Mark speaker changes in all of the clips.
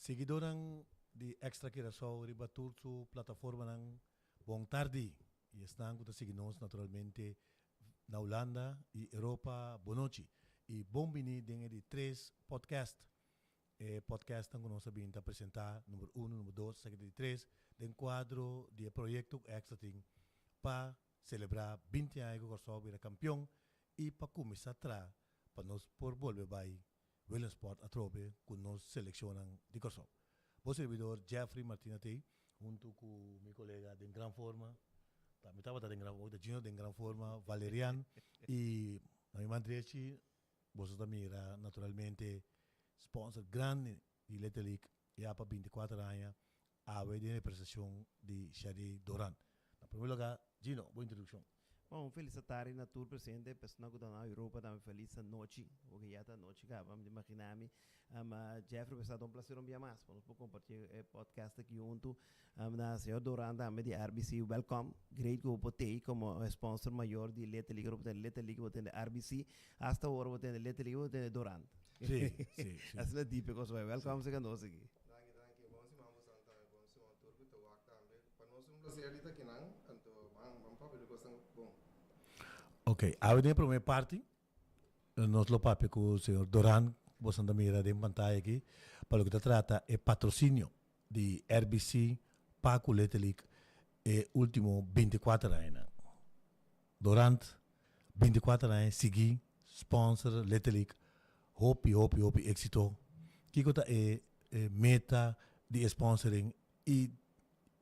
Speaker 1: Siguidónan di Extra Curaçao riba tur su plataformanan, bon tardi. I esnan ku ta sigui nos naturalmente na Hulanda i Europa, bonochi. I bon bini den e di tres podcast. E podcastnan ku nos a bin ta presentá, number uno, number dos, esaki ta di tres, den kuadro di e proyekto ku Extra tin pa selebrá binti aña ku Kòrsou bira kampion i pa kuminsá traha pa nos por bolbe bai Willemsport atrobe ku nos selekshonnan di Kòrsou. Bo sirbidor Jeffrey Martina t'ei huntu ku mi kolega den gran forma, ta mi tabata den gran forma, ta Gino den gran forma, Valerian i na mi man drechi boso ta mira naturalmente sponsor grandi di Little League ya pa 24 aña awe den representashon di Shadey Doran. Na primer lugar Gino, bo introdukshon.
Speaker 2: Bon, un felis tardi na tur presente, persona ku ta na Europa tambe felis anochi, oke ya ta anochi kaba, mi ta imagina mi. Jeffrey, pues ta un placer un bia mas pa nos por comparti e podcast aki huntu. Na señor Doran tambe di RBC, welcome. Great ku bo por tei komo sponsor mayor di Little League. Ora bo tende Little League bo tende RBC, hasta ora bo tende Little League bo tende Doran.
Speaker 1: Sí, sí, sí.
Speaker 2: Asina diep e kos bai. Welcome serka nos aki.
Speaker 3: Danki, danki. Bon siman bosan tambe, bon siman tur ku ta wak tambe. Pa nos un placer di ta akinan, anto ban ban papia di cosnan bon.
Speaker 1: Ok, awe den e prome parti nos lo papia cu señor Doran, boso ta mira den pantaya aki, pa loke ta trata e patrocinio di RBC pa cu Little League e ultimo 24 añanan. Dorant 24 aña sigui sponsor Little League, hopi hopi hopi exito. Kico ta e meta di e sponsoring y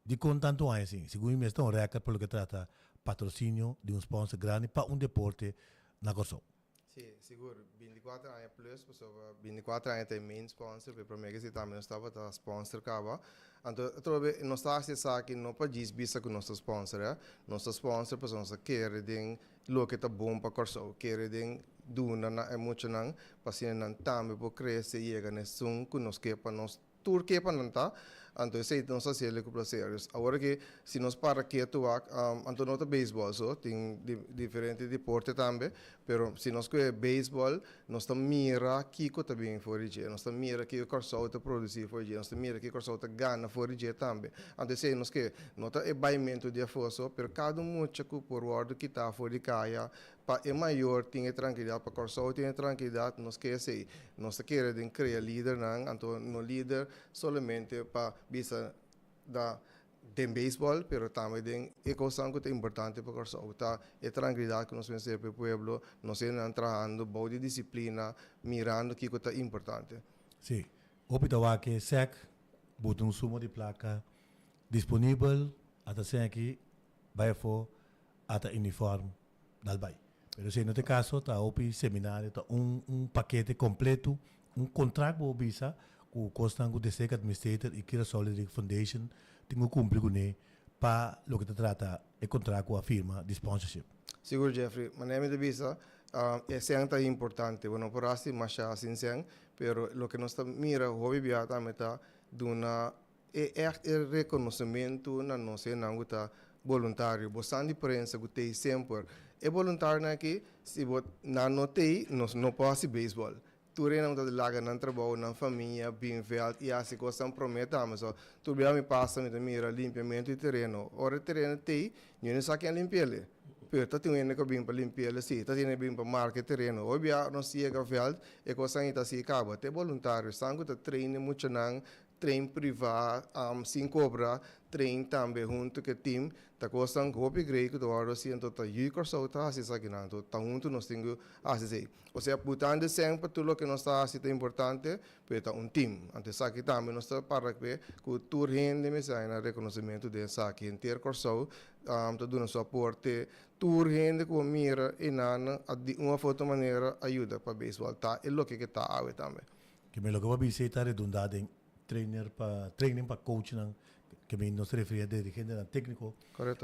Speaker 1: Dikon tantu aña asin? Segun mi mes ta un rèkòrt pa loke trata patrosinio di un sponsor grandi pa un deporte na Kòrsou.
Speaker 3: Sí, sigur. Binti kuater aña plus, pasobra binti kuater aña ta e main sponsor, pero promé ke si tambe nos tabata sponsor kaba. Anto atrobe nos ta hasi esaki no pa djis bisa ku nos ta sponsor, eh. Nos ta sponsor pasobra nos ta kere den loke ta bon pa Kòrsou, kere den duna na e muchanan pa asina nan tambe por krese i yega na esun ku nos ke pa nos Tur ke pa nan ta, anto esei nos ta hasiel ku plaser. Dus awor aki si nos para ketu wak, anto no ta beisbòl so, tin diferente deporte tambe, pero si nos kohe beisbòl nos ta mira kiko ta bin for di dje, nos ta mira kiko Kòrsou ta produsí for di dje, nos ta mira kiko Kòrsou ta gana for di dje tambe. Anto esei nos ke, no ta e baimentu di afó so, pero kada un mucha ku por wòrdu kitá for di kaya Pa e mayor tin e trankilidat, pa Kòrsou tin e trankilidat, nos ke esei. Nos ta kere den krea lidernan, anto no lider solamente pa bisa na den beisbòl, pero tambe den e kosnan ku ta importante pa Kòrsou. Ta e trankilidat ku nos mester pa e pueblo, nos hendenan trahando bou di disiplina, mirando kiko ta importante.
Speaker 1: Sí, hopi ta wak e sèk, bo tin un suma di plaka disponibel, ata sèn aki bai afó, ata uniform dal bai. Pero si no ta e caso ta hopi seminario ta un un pakete completo, un contract bo bisa cu cosnan cu District Administrator y Curaçao Little League Foundation tin cu cumpli cune pa loke ta trata e contract cu a firma di sponsorship.
Speaker 3: Sigur Jeffrey, manera mi ta bisa e sèn ta importante, bo no por hasi masha sin sèn, pero loke nos ta mira hopi bia tambe ta duna E ègt e rekonosementu na nos hendenan ku ta boluntario. Bo san di prensa ku t'ei semper. E boluntarionan aki, si bo nan no t'ei, nos no por hasi beisbòl. Tur hendenan ku ta laga nan trabou, nan famia, bin vèlt i hasi kosnan promé tambe. So, tur bia mi pasa mi ta mira limpiamentu di tereno. Ora e tereno t'ei, niun hende sa ken a limpi'el. Pero ta tin un hende ku a bin pa limpi'el, si. Ta tin hende bin pa marka e tereno. Hopi bia nos yega vèlt, e kosnan ei ta hasi kaba. T'e boluntario, esnan ku ta train e muchanan, Train privá sin kobra, train tambe huntu ku e tim, ta kosnan hopi grei ku ta wòrdu hasi, anto ta yu Kòrsou ta hasi esakinan, anto ta huntu nos tin ku hasi esei. Osea butando e sèn pa tur loke nos ta hasi ta importante, pero ta un tim, anto esaki tambe nos ta para ku e ku tur hende mester haña nan rekonosementu den esaki, henter Kòrsou ta duna su aporte, tur hende ku bo mira einan di un òf otro manera a yuda pa beisbòl ta e loke ke ta awe tambe.
Speaker 1: Ke men loke bo a bisa ei ta redundá den trainer pa training pa coachnan, ke men nos ta referí a dirigentenan tékniko,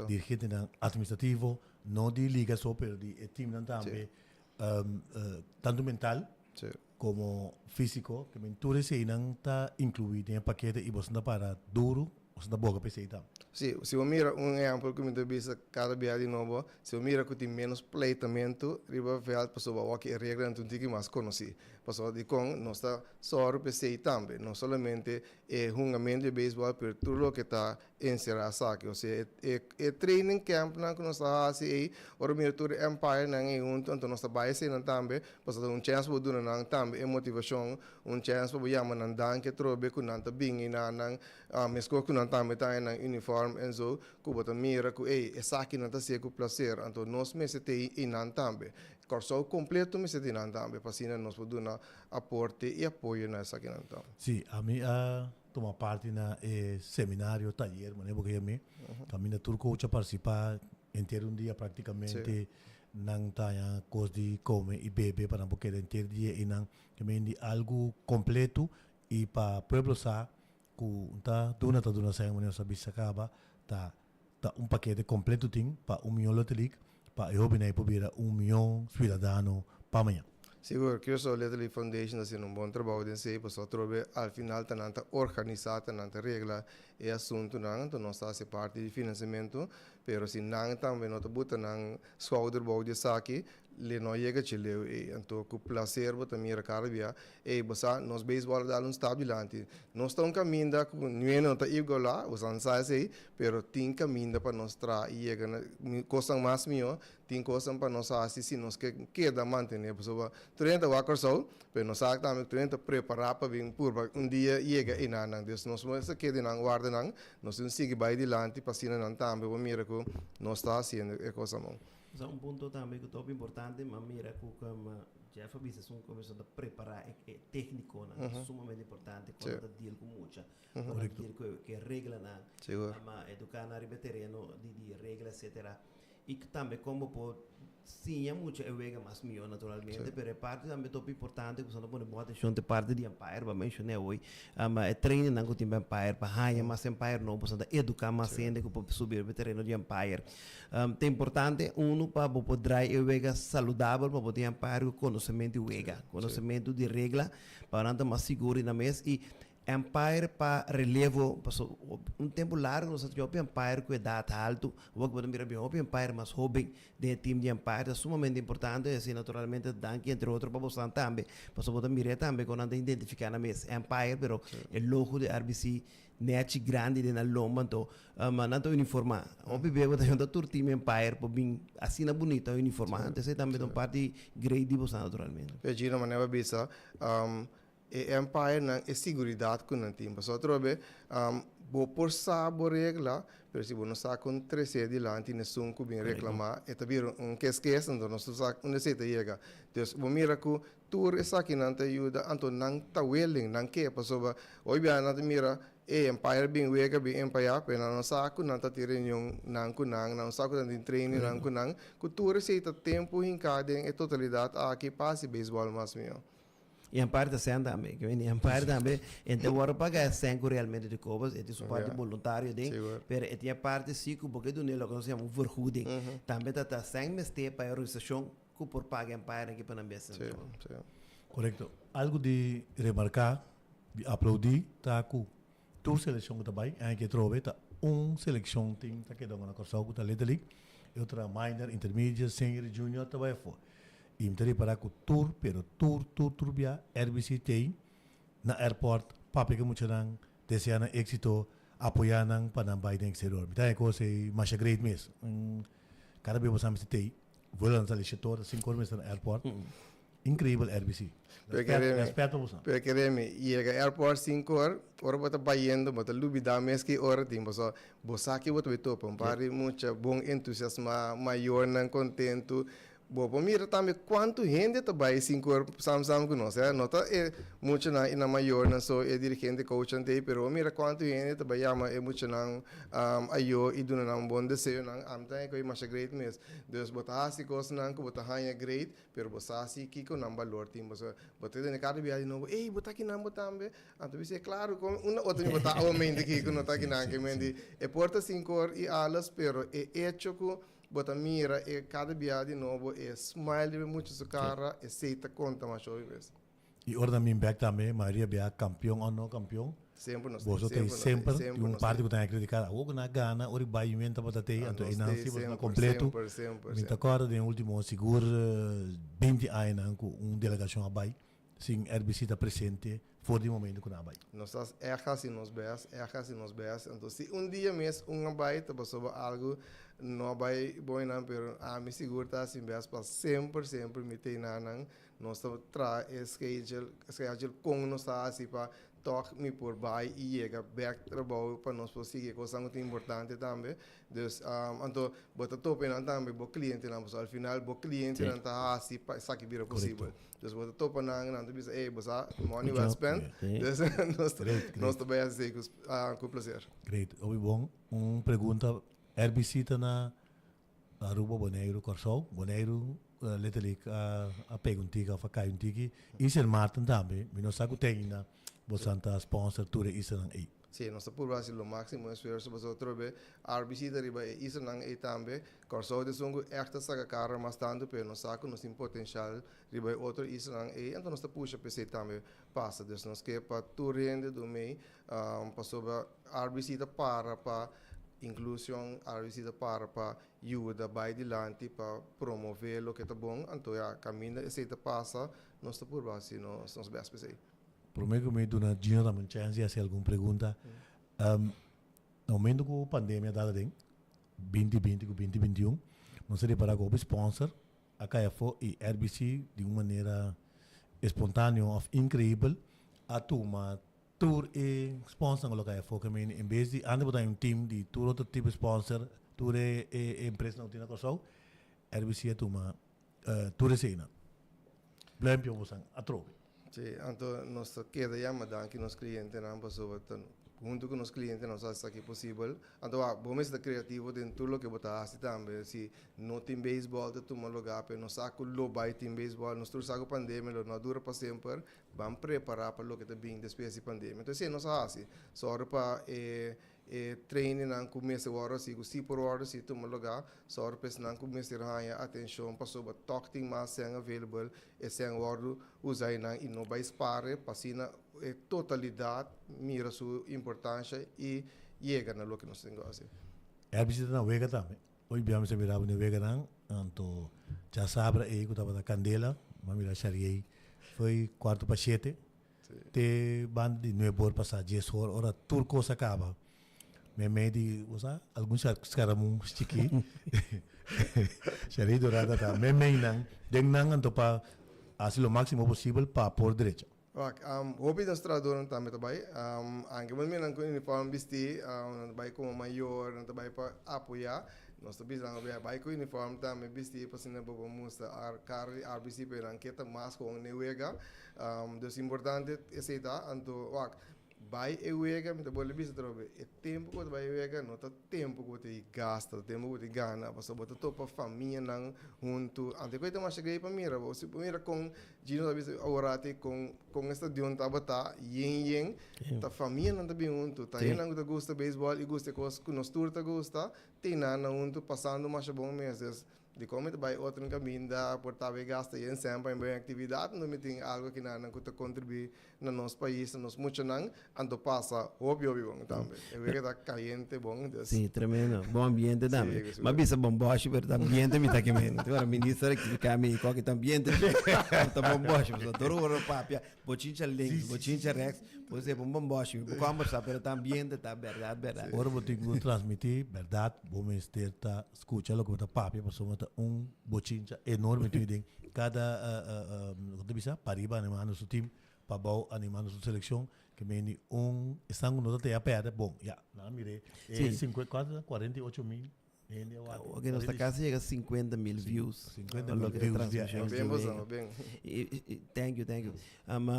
Speaker 1: dirigentenan administrativo, no di liga so pero di e teamnan tambe, tantu mental komo físiko, ke men tur eseinan ta inkluí den e pakete i boso ta para duru, boso ta boga pa esei tambe.
Speaker 3: Sí, si bo mira un ehèmpel ku mi ta bisa kada bia di nobo, si bo mira ku tin ménos pleitamentu riba vèlt pasobra awor ki e reglanan ta un tiki mas konosí. Pasobra dikon nos ta sòru pa esei tambe, no solamente e hungamentu di beisbòl pero tur loke ta enserá esaki. Osea e e training campnan ku nos ta hasi ei, ora mira tur e umpirenan ei huntu anto nos ta bai eseinan tambe pasobra ta un chèns pa bo duna nan tambe e motivashon, un chèns pa bo yama nan danki atrobe ku nan ta bin einan nan meskos ku nan tambe ta haña nan uniform enzo ku bo ta mira ku ei esakinan ta hasié ku plaser anto nos mester ta einan tambe. Kòrsou kompleto mester tin nan tambe pa asina nos por duna aporte i apoyo na esakinan tambe.
Speaker 1: Sí, ami a tuma parti na e seminario, tayer, manera bo ke yam'é, kaminda tur coach a partisipá henter un dia praktikamente. Nan ta haña kos di kome i bebe pa nan por keda henter dia einan. Ke men di algu kompleto i pa pueblo sa ku ta duna ta duna sèn manera nos a bisa kaba ta ta un pakete kompleto tin pa un mion Little League pa e hobennan ei por bira un mion suidadano pa mañan.
Speaker 3: Sigur, Curaçao Little League Foundation ta haciendo un bon trabou den esey, pasobra atrobe al final ta nan ta organisa, ta nan ta regla e asuntunan, anto nos ta haci parti di financiamento, pero si nan tambe no ta buta nan schouder bou di esaki, le no yega dje leu ei. Anto ku placer bo ta mira kada bia, ey bo sa nos beisbòl a dal un stap dilanti. Nos ta un kaminda ku niun no ta igualá, bo sa sa esei, pero tin kaminda pa nos traha i yega na kosnan mas mihó, tin kosnan pa nos hasi si nos ke keda mantené. Pasobra tur hende ta wak Kòrsou, pero nos sa tambe ku tur hende ta prepará pa bin purba un dia yega einanan. Dus nos mester keda einan warda nan, nos tin sigui bai dilanti pa asina nan tambe por mira ku nos ta hasiendo e kosnan bon.
Speaker 2: Sa un punto tambe ku ta hopi importante, m'a mira ku kòm Jeff a bisa esun ku ta prepará e téknikonan ta sumamente importante kon ta deal ku mucha, kon ta deal ku e reglanan, ama eduká nan riba e tereno di regla etcetera. I tambe kon bo por siña mucha e wega mas mihó naturalmente, pero e parti tambe ta hopi importante ku sa ta pone bon atenshon ta e parti di umpire, bo a menshoná awor, ama e trainingnan ku tin pa umpire pa haña mas umpire nobo, sa ta eduká mas hende ku por subi riba e tereno di umpire. Ta importante, unu, pa bo por drai e wega saludabel, pa bo tin umpire ku konosementu di wega, konosementu di regla, pa nan ta mas sigur di nan mes. I umpire pa relevo, paso un tempu largu nos a tin hopi umpire ku edat haltu, awor ku bo ta mira bien hopi umpire mas hoben den e team di umpire, ta sumamente importante, i asina naturalmente danki entre otro pa bosan tambe, pasobra bo ta mir'é tambe kon nan ta identifiká nan mes umpire, pero e logo di RBC Nechi grandi den nan lomba anto ma nan ta uniforma. Hopi bes bo ta yonta tur team Empire por bin asina bunita uniforma. Anto esei tambe ta un parti great di boso naturalmente.
Speaker 3: Pero Gino manera bo a bisa e Empire nan e siguridad cu nan tin. Pasobra atrobe bo por sa bo regla pero si bo no sa con trece dilanti nesun cu bin reclama e ta bira un kes kes anto nos no sa unda esei ta yega. Dus bo mira cu Tur esakinan ta yuda, anto nan ta willing, nan ke, pasobra hoy bia nan ta mira, ey, Empire bin wega, bin empaya, pero nan no sa ku nan ta tin reunion nan ku nan, nan no sa ku nan tin training nan ku nan, ku tur esey ta tempu hinká den e totalidat aki pa hasi beisbòl mas mihó.
Speaker 2: I Empire ta sèn tambe, ke meni Empire tambe, e ta wòrdu paga e sèn ku realmente di kobas, e tin su parti boluntario den, pero e tin e parti si ku bo ke dun'é loke nos ta yama un vergoeding, tambe ta ta sèn mester pa e organisashon Ku por paga Empire aki pa nan bes
Speaker 1: Sí, sí. Korekto. Algu di remarká, di aploudí, ta ku tur selekshon ku ta bai, aña ke trobe ta un selekshon tin ta keda na Kòrsou ku ta Little League, e otro ta minor, intermediate, senior i junior ta bai afó. I mi ta repará ku tur, pero tur, tur, tur bia RBC t'ei na airport papia ku e muchanan, deseá nan éksito, apoyá nan pa nan bai den eksterior. Mi ta haña kos ei masha great mes. Kada bes bo sa mester t'ei. Vuelo nan sali shete ora, sinku ora mester na airport. Increíbel RBC. Respeto bo sa.
Speaker 3: Pero keremi, yega airport sinku ora, ora bo ta bayendo bo ta lubida mes ki ora tin pasobra bo sa ki bo ta bay topa. Un par di mucha bon entusiasma, mayornan kontentu. Bo por mira tambe kuantu hende ta bai sinku ora sam sam ku nos. No ta e muchanan i nan mayornan so, e dirigente, coachnan ta ei, pero bo mira kuantu hende ta bai yama e muchanan ayo i duna nan un bon deseonan. Ami ta haña ku ei masha great mes. Dus bo ta hasi kosnan ku bo ta haña great, pero bo sa si kiko nan balor tin. Pasobra bo ta tene kada biaha di nobo, ey, bo ta kinan bo tambe? Anto mi si, klaro, kon una otro mi bo ta awamente aki ku no ta kinan. Ke men di, e por ta sin kor i alles, pero e echo ku bo ta mira e kada biaha di nobo, e smile riba e mucha su kara, esei ta konta masha hopi bes.
Speaker 1: I ora nan bin bek tambe, mayoria bia kampion o no kampion,
Speaker 3: Semper nos boso tei
Speaker 1: semper, tin un parti ku ta kritika, awor ku nan a gana, ora i bai men tabata tei, anto einan si boso na kompleto. Mi ta kòrda den ultimo sigur binti añanan ku un delegashon a bai. sin RBC ta presente for di momento ku nan a bai.
Speaker 3: Nos ta ègt hasi nos bèst, ègt hasi nos bèst. Anto si un dia mes un a bai ta pasobra algu no a bai bon einan, pero ami sigur ta hasi mi bèst pa semper, semper mi ta einan nan. Nos ta traha e schedule, schedule kon nos ta hasi pa tòg mi por bai i yega bèk trabou pa nos por sigui e kosnan ku ta importante tambe. Dus, anto bo ta topa nan tambe bo clientenan, pasobra al final bo clientenan ta hasi pa esaki bira posibel. Dus bo ta topa nan, nan ta bisa, ey, bo sa, money well spent. Dus nos nos ta bai hasi esei ku placer.
Speaker 1: Great, hopi bon. Un pregunta, RBC ta na Aruba, Boneiru, Kòrsou. Boneiru letterlijk a pega un tiki òf a kai un tiki. I Sint Maarten tambe. Mi no sa ku te ainda bosan ta sponsor tur e islanan ei.
Speaker 3: Sí, nos ta purba hasi lo máksimo esfuerso pasobra atrobe RBC ta riba e islanan ei tambe. Kòrsou ta esun ku ègt ta saka kara mas tantu pero nos sa ku nos tin potenshal riba e otro islanan ei anto nos ta pusha pa esei tambe pasa. Dus nos ke pa tur hende dun mei pasobra RBC ta para pa inklushon, RBC ta para pa yuda bai dilanti pa promové loke ta bon. Anto ya kaminda esei ta pasa nos ta purba hasi nos bèst pa esei.
Speaker 1: Prome ku mi duna Gino tambe un chèns di hasi algun pregunta. Na momento ku pandemia dal aden, 2020 ku 2021, nos a ripará ku hopi sponsor a kai afó i RBC di un manera espontaneo òf inkreibel a tuma tur e sponsornan ku lo kai afó. Ke mende en bes di antes bo taña un team di tur otro tipo di sponsor, tur e empresanan ku tin na Kòrsou, RBC a tuma tur eseinan. Blèmpio bosan atrobe.
Speaker 3: Sí, anto nos ta keda yama danki nos klientenan pasobra ta huntu ku nos klientenan nos hasi esaki posibel. Anto wak, bo mester ta kreativo den tur loke bo ta hasi tambe. Si no tin beisbòl ta tuma lugá, pero nos sa ku lo bai tin beisbòl, nos tur sa ku pandemia lo no a dura pa semper, ban prepará pa loke ta bin despues di pandemia. Entonces esei nos a hasi, sòru pa e E trainingnan ku mester wòrdu hasi, ku si por wòrdu hasi tuma lugá, sòru pa esnan ku mester haña atenshon pasobra tòg tin mas sèn available, e sèn wòrdu usa einan i no bai spar e pa asina e totalidat mira su importansha i yega na loke nos tin ku hasi.
Speaker 1: E bisita na wega tambe. Hoy bia mi sa mira bo na e weganan, anto djasabra ei ku tabata kandela, mi a mira Shariey foi kuarto pa shete. Te banda di nuebe or pasá dies or, ora tur kos a kaba, meimei di, bo sa, algun skaramuns chikí, Sherry Dorada ta meimei nan, den nan anto pa hasi lo máksimo posibel pa por drecha.
Speaker 3: Wak, hopi nos trahadornan tambe ta bai, anke bo mira nan ku uniform bistí, nan ta bai komo mayor, nan ta bai pa apoyá, nos ta bisa nan bai ku uniform tambe bistí pa asina bo por mustra kara di RBC, pero nan ke ta mas kon n'e wega. Dus importante esei ta, anto wak, bai e wega, mi ta bolbe bisa atrobe, e tempu ku bo ta bai e wega no ta tempu ku bo ta gasta, ta tempu ku bo ta gana, pasobra bo ta topa famianan huntu, anto e kos ta masha grei pa mira, bo si bo mira kon Gino ta bisa aworati kon kon e stadion tabata yen yen, ta famianan ta bin huntu, ta hendenan ku ta gusta beisbòl i gusta e kos ku nos tur ta gusta, tin nan huntu pasando masha bon mes, dus Dikon mi ta bai otro kaminda por ta bai gasta yen sèn pa mi bai un aktividat anto mi tin algu akinan ku ta kontribuí na nos pais, na nos muchanan, anto pasa hopi hopi bon tambe. E wega ta kayente bon dus.
Speaker 2: Sí, tremendo. Bon ambiente tambe. Sí, M'a bisa bomboshi, pero ta ambiente mi ta kemendo. Te ora minister a explica mi koki ta ambiente. Ta bomboshi, pasobra tur ora papia Bochincha links, bochincha rechts, bo sey bon bomboshi, bo combersa, pero ta ambiente ta berdad, berdad.
Speaker 1: Ora bo tin cu transmiti berdad, bo mester ta scucha loke bo ta papia, pasobra ta un bochincha enorme tin den cada, con ta bisa, pariba animando su team, pabao animando su seleccion, ke meni un, esnan cu no ta tea perde, bon, ya, nan a mire e cuanto ta, 48 mil.
Speaker 2: Ok, nos ta casi llega 50 mil views.
Speaker 1: 50 mil views dia.
Speaker 3: Ben boso, ben.
Speaker 2: Thank you, thank you. Um,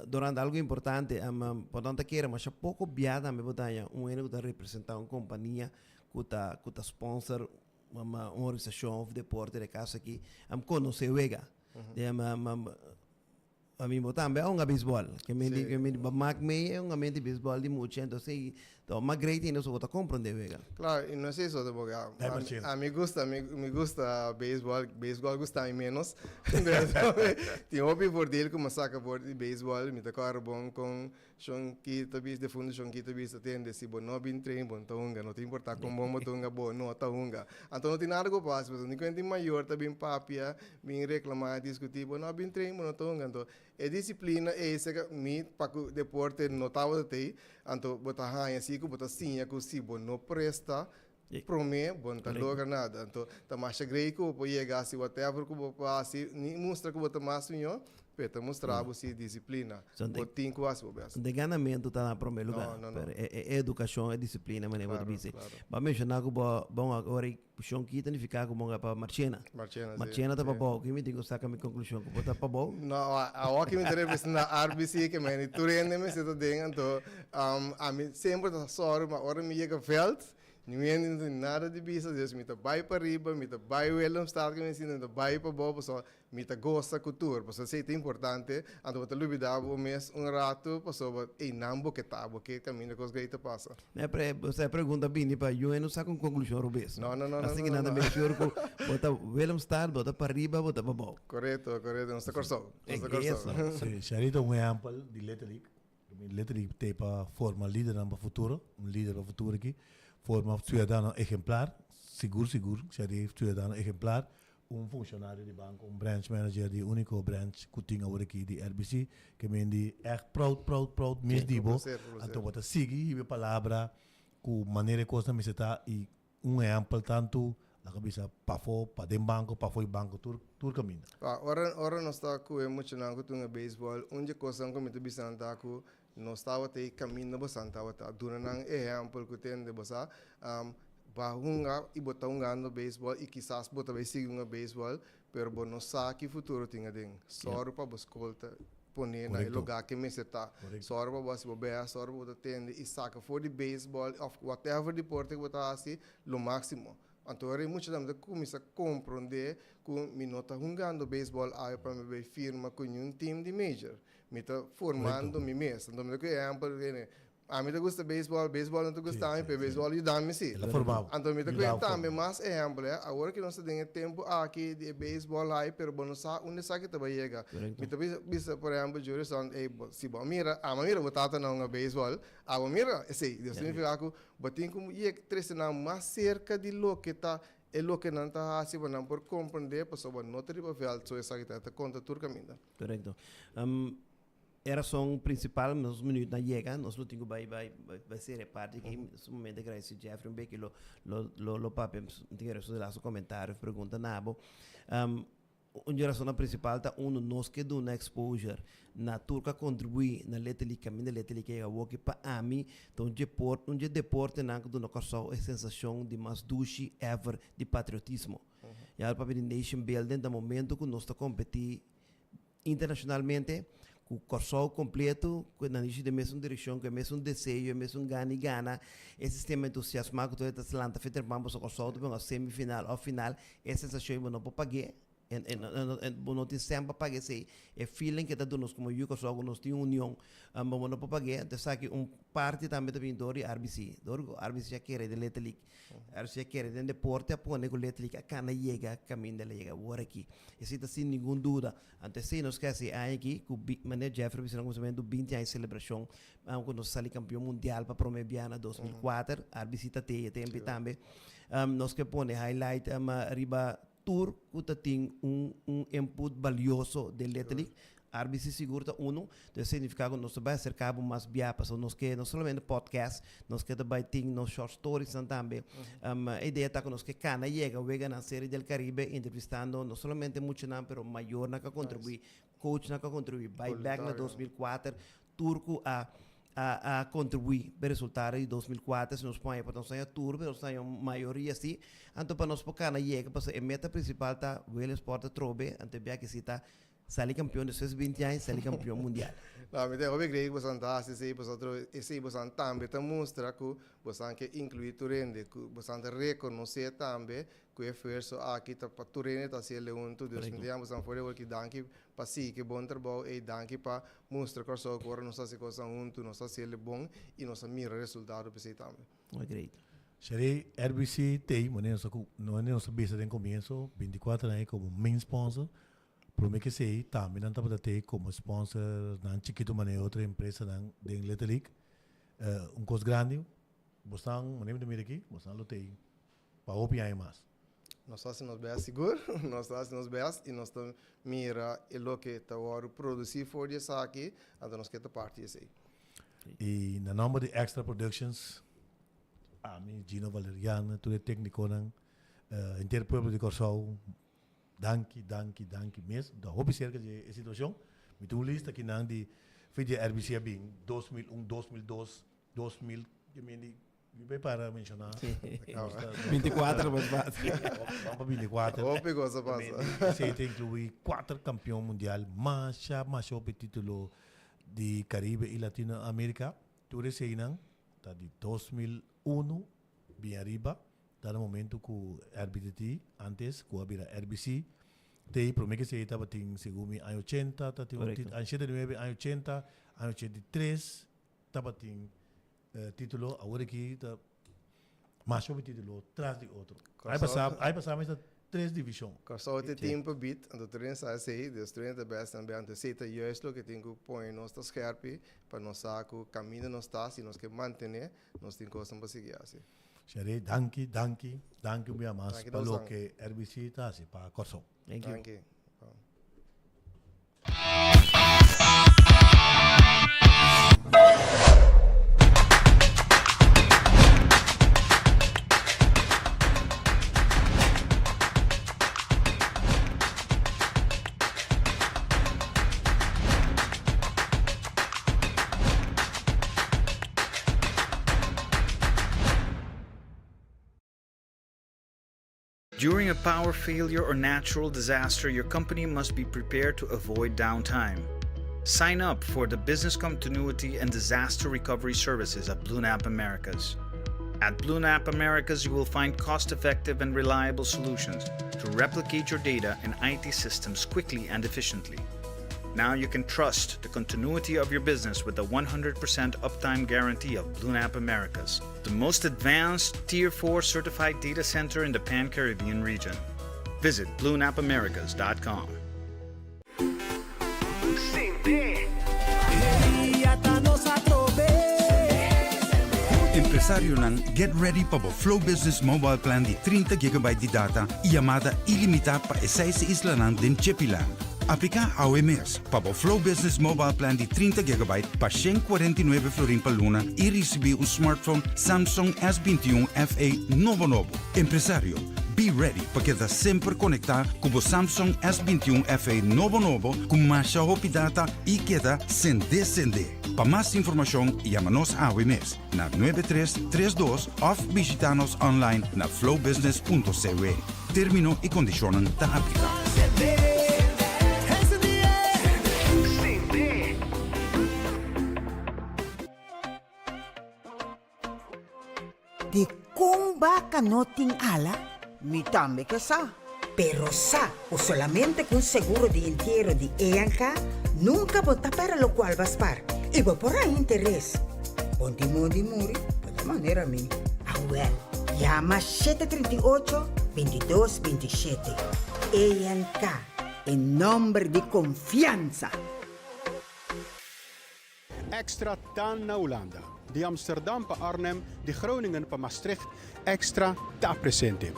Speaker 2: durante algo importante, um, por tanto kere, mas poco bia tambe bo taña un hende ku ta representa un compania ku ta ku ta sponsor um, un organisacion of deporte de caso aki, um, conoce wega. De, um, um, A mi bo tambe a hunga beisbòl. Ke men di, ke men di, mak mei e hungamento di beisbòl di mucha, entonces ei ta mas great ainda so bo ta komprondé wega.
Speaker 3: Klaro, i no es eso tampoco. A,
Speaker 1: Dai pa chel.
Speaker 3: a mi gusta, mi, mi gusta beisbòl, beisbòl gusta mi menos. Tin hopi voordeel ku mi a saka for di beisbòl, mi ta kòrda bon kon. Shon ki ta bisa defuntu Shon ki ta bisa tende si bo no bin train bo no ta hunga no ta importa kon bon bo ta hunga bo no ta hunga anto no tin nada ku por hasi pasobra ni kuenta di mayor ta bin papia bin reclama discuti bo no bin train bo no ta hunga anto e disciplina ei seka mi pa ku deporte no tabata tei anto bo ta haña si ku bo ta siña ku si bo no presta prome bo no ta logra nada anto ta masha grei ku bo por yega hasi whatever ku bo por hasi ni mustra ku bo ta mas miho pero ta mustra bo si disiplina bo tin ku hasi bo bes.
Speaker 2: De ganamentu ta na prome luga pero e edukashon e disiplina manera bo ta bisa bo a menshona ku bo bon ora i shon ki ta nifiká ku bo a pa Marchena Marchena ta pa bou ki mi tin ku saka mi konklushon ku bo ta pa bou?
Speaker 3: No awor ki mi ta representa RBC ke meni tur hende mester ta den anto ami semper ta sòru ma ora mi yega vèlt Niun hende no tin nada di bisa, dus mi ta bai pa riba, mi ta bai Willemstad ku mi sinti, mi ta bai pa bou pasobra mi ta gosa ku tur, pasobra esei ta importante, anto bo ta lubida bo mes un ratu pasobra einan bo ke ta, bo ke kaminda kos grei ta pasa.
Speaker 2: Ne pre, osea e pregunta bini pa yun hende no saka un konklushon robes.
Speaker 3: No, no, no, no,
Speaker 2: Asina ki
Speaker 3: no,
Speaker 2: nan ta
Speaker 3: no.
Speaker 2: make sure ku bo ta Willemstad, bo ta pa riba, bo ta pa bou.
Speaker 3: Korekto, korekto, nos ta Kòrsou, nos ta Kòrsou.
Speaker 2: Eso.
Speaker 1: Sí, Sharita un ehèmpel di letterlijk. Letterlijk te pa forma lidernan pa futuro, un lider pa futuro aki, forma ciudadano ejemplar, sigur sigur sea di ciudadano ejemplar, un funcionario di banco, un branch manager di unico branch cu tin awor aki di RBC, ke men di echt proud proud proud mes di bo, anto bo ta sigui hiba e palabra cu manera e cosnan mester ta y Un ehempel tantu laga bisa pafó, paden banko, pafó di banko, tur tur kaminda.
Speaker 3: Pa ora ora nos ta ku e muchanan ku tunga beisbòl, un dje kosnan ku mi ta bisa nan ta ku nos tabata e kaminda bosan tabata. Duna nan ehempel ku tende bo sa ba hunga i bo ta hungando beisbòl i kisas bo ta bai sigui hunga beisbòl, pero bo no sa ki futuro tin aden. Sòru pa bo skol ta pone na e lugá ke mester ta. Sòru pa bo hasi bo bèst, sòru pa bo ta tende i saka for di beisbòl òf whatever deporte ku bo ta hasi lo máksimo. Anto ora e mucha tambe ta kuminsá komprondé ku mi no ta hungando beisbòl awe pa mi bai firma ku niun tim di major. Mi ta formando mi mes. Anto mi ta ku ehèmpel, Ami ta gusta beisbòl, beisbòl no ta gusta mi, pero beisbòl yuda mi si.
Speaker 1: El a forma bo.
Speaker 3: Anto mi ta kue tambe mas ehèmpel, eh. Awor ki nos ta den e tempu aki di e beisbòl hai, pero bo no sa unda esaki ta bai yega. Mi ta bisa, bisa por ehèmpel Jurison, ey, bo, si bo a mira, ami a mira bo tata na hunga beisbòl, abo a mira esei. Dios significa ku bo tin ku yega, trese nan mas serka di loke ta e loke nan ta hasi pa nan por komprendé, pasobra no ta riba vèlt so esaki ta, e ta konta tur kaminda.
Speaker 2: Korekto. E rason principal, nos minuut na yega, nos lo tin cu bay bay bay cera e parti aki. Sumamente agradeci Jeffrey un beki lo lo lo lo papia, mi tin resto di laatste comentario of pregunta na bo. Un di e rasonnan principal ta uno, nos ke duna exposure na tur cu a contribui na Little League, caminda Little League a yega awoki. Pa ami ta un dje por un dje deportenan cu duna Corsou e sensacion di mas dushi ever di patriotismo. Ya papia di nation building ta momento cu nos ta competi Internacionalmente, cu Corsou completo, cu nan dici den mesun direccion, cu e mesun deseo, e mesun gana y gana, e sistema entusiasma cu tur e ta lanta fe trempan pasobra Corsou ta ponga semifinal of final, e sensacion bo no por pagu'e, bo no tin cen pa paga esey, e feeling cu e ta duna nos como yu Corsou cu nos tin union, bo no por pagu'e, entonces esaki un parti tambe ta bini door di RBC, door cu RBC a kere den Little League. Arcia kere den deporte a pone ku letterlijk a kana yega kaminda el a yega awor aki. Esei ta sin ningun duda. Anto esei nos ke hasi e aña aki ku manera Jeffrey a bisa na kuminsamentu binti aña selebrashon ku nos a sali kampion mundial pa prome bia na 2004. RBC ta te e tempu ei tambe. Nos ke pone highlight riba tur ku ta tin un un input balioso den letterlijk. RBC sigur ta unu. Entonces significa ku nos ta bai aserka bo mas bia pasobra nos ke no solamente podcast, nos ke ta bai tin nos short storiesnan tambe. E idea ta ku nos ke kana yega wega nan Serie del Caribe entrevistando no solamente muchanan pero mayornan ku a kontribuí, coachnan ku a kontribuí. Bai bek na 2004 tur ku a a kontribuí pa e resultado di 2004, si nos pon por nos haña tur, pero nos haña un mayoria si. Anto pa nos por kana yega, pasobra e meta principal ta Williamsport atrobe, anto e bia ki si ta sali kampeon despues di binti aña, sali kampeon mundial.
Speaker 3: No, mi ta hopi grei ku boso ta hasi esei, pasobra esei boso tambe ta mustra ku boso ke inkluí tur hende, ku boso ta rekonosé tambe ku e esfuerso aki ta pa tur hende ta hasiel huntu. Dus mi ta yama boso for di awor ki danki pa sigui bon trabou ei, danki pa mustra Kòrsou ku ora nos ta hasi kosnan huntu nos ta hasiel bon i nos ta mira resultado p'esei tambe.
Speaker 2: Great.
Speaker 1: Sherry, RBC t'ei, manera nos a ku, manera nos a bisa den komienso, 24 aña komo main sponsor. Prome ke esei tambe nan tabata te komo sponsor nan chikito manera otro empresanan den Little League. Un kos grandi, bosnan, manera mi ta mira aki, bosnan lo tei pa hopi aña mas.
Speaker 3: Nos ta hasi nos best sigur, nos ta hasi nos best i nos ta mira e loke ta wòrdu produsí for di esaki, anto nos ke ta parti di esei.
Speaker 1: I na nòmber di Extra Productions, ami, Gino Valeriano, tur e téknikonan, henter pueblo di Kòrsou, Danki, danki, danki mes. Mi ta hopi serka di e situacion. Mi tin un lista akinan di fin di RBC a bin 2001, 2002, 2000, di mi di mi bay para menciona.
Speaker 2: 24 mas fácil.
Speaker 1: Vamos pa 24.
Speaker 3: Hopi cosa pasa.
Speaker 1: Esey ta inclui cuater campeon mundial, masha, masha hopi titulo di Caribe y Latino America. Tur eseynan ta di 2001 bin ariba. Ta na momento ku RBTT, antes ku a bira RBC, t'ei prome ke esei tabatin segun mi aña ochenta ta tin un tit aña shete nuebe, aña ochenta, aña ochenta i tres tabatin titulo, awor aki ta masha hopi titulo tras di otro. Aña pasa aña pasa mester tres divishon.
Speaker 3: Kòrsou ta tin pa bit, anto tur hende sa esei, dus tur hende ta bèst tambe, anto esei ta juist loke tin ku pone nos ta skèrpi pa nos sa ku kaminda nos ta, si nos ke mantené, nos tin kosnan pa sigui hasi.
Speaker 1: Sherry, danki, danki, danki un bia mas pa loke RBC ta hasi pa Kòrsou.
Speaker 2: Thank you.
Speaker 3: Danki.
Speaker 4: During a power failure or natural disaster, your company must be prepared to avoid downtime. Sign up for the business continuity and disaster recovery services at BlueNap Americas. At BlueNap Americas, you will find cost effective and reliable solutions to replicate your data and IT systems quickly and efficiently. Now you can trust the continuity of your business with the 100% uptime guarantee of BlueNap Americas, the most advanced Tier 4 certified data center in the Pan Caribbean region. Visit BlueNapAmericas.com.
Speaker 5: Empresarionan, get ready pa bo Flow Business Mobile Plan di 30 gigabyte di data y yamada ilimita pa e seis islanan den Chippyland. Apliká awe mes pa bo Flow Business Mobile Plan di 30 gigabyte pa 149 florin pa luna i risibí un smartphone Samsung S21 FE nobo nobo. Empresario, be ready pa keda semper konektá ku bo Samsung S21 FE nobo nobo ku masha hopi data i keda sendé sendé. Pa mas informashon yama nos awe mes na 9332 òf bishitá nos online na flowbusiness.cw. Término i kondishonnan ta apliká.
Speaker 6: Dikon baka no tin ala? Mi tambe ke sa. Pero sa ku solamente ku un seguro di entiero di ENK nunka bo ta pèrdè lokual bo a spar i bo por haña interes. Bon di mondi muri bo ta manera mi. Awèl, yama 738, 22, 27. ENK, e nòmber di konfiansa!
Speaker 7: Extra ta na Hulanda. Di Amsterdam pa Arnhem, di Groningen pa Maastricht, Extra ta presente.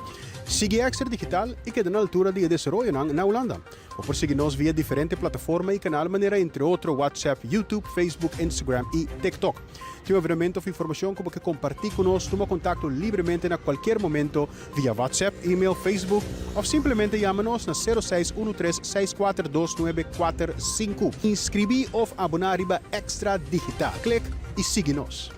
Speaker 7: Sigui Extra Digital i keda na altura di e desaroyonan na Hulanda. Bo por sigui nos via diferente plataforma i kanal manera entre otro WhatsApp, YouTube, Facebook, Instagram i TikTok. Tin un evenemento of informashon ku bo ke kompartí ku nos, tuma kontakto libremente na kualkier momento via WhatsApp, email, Facebook of simplemente yama nos na 0613 642945. Inskribí of aboná riba Extra Digital. Klik i sigui nos!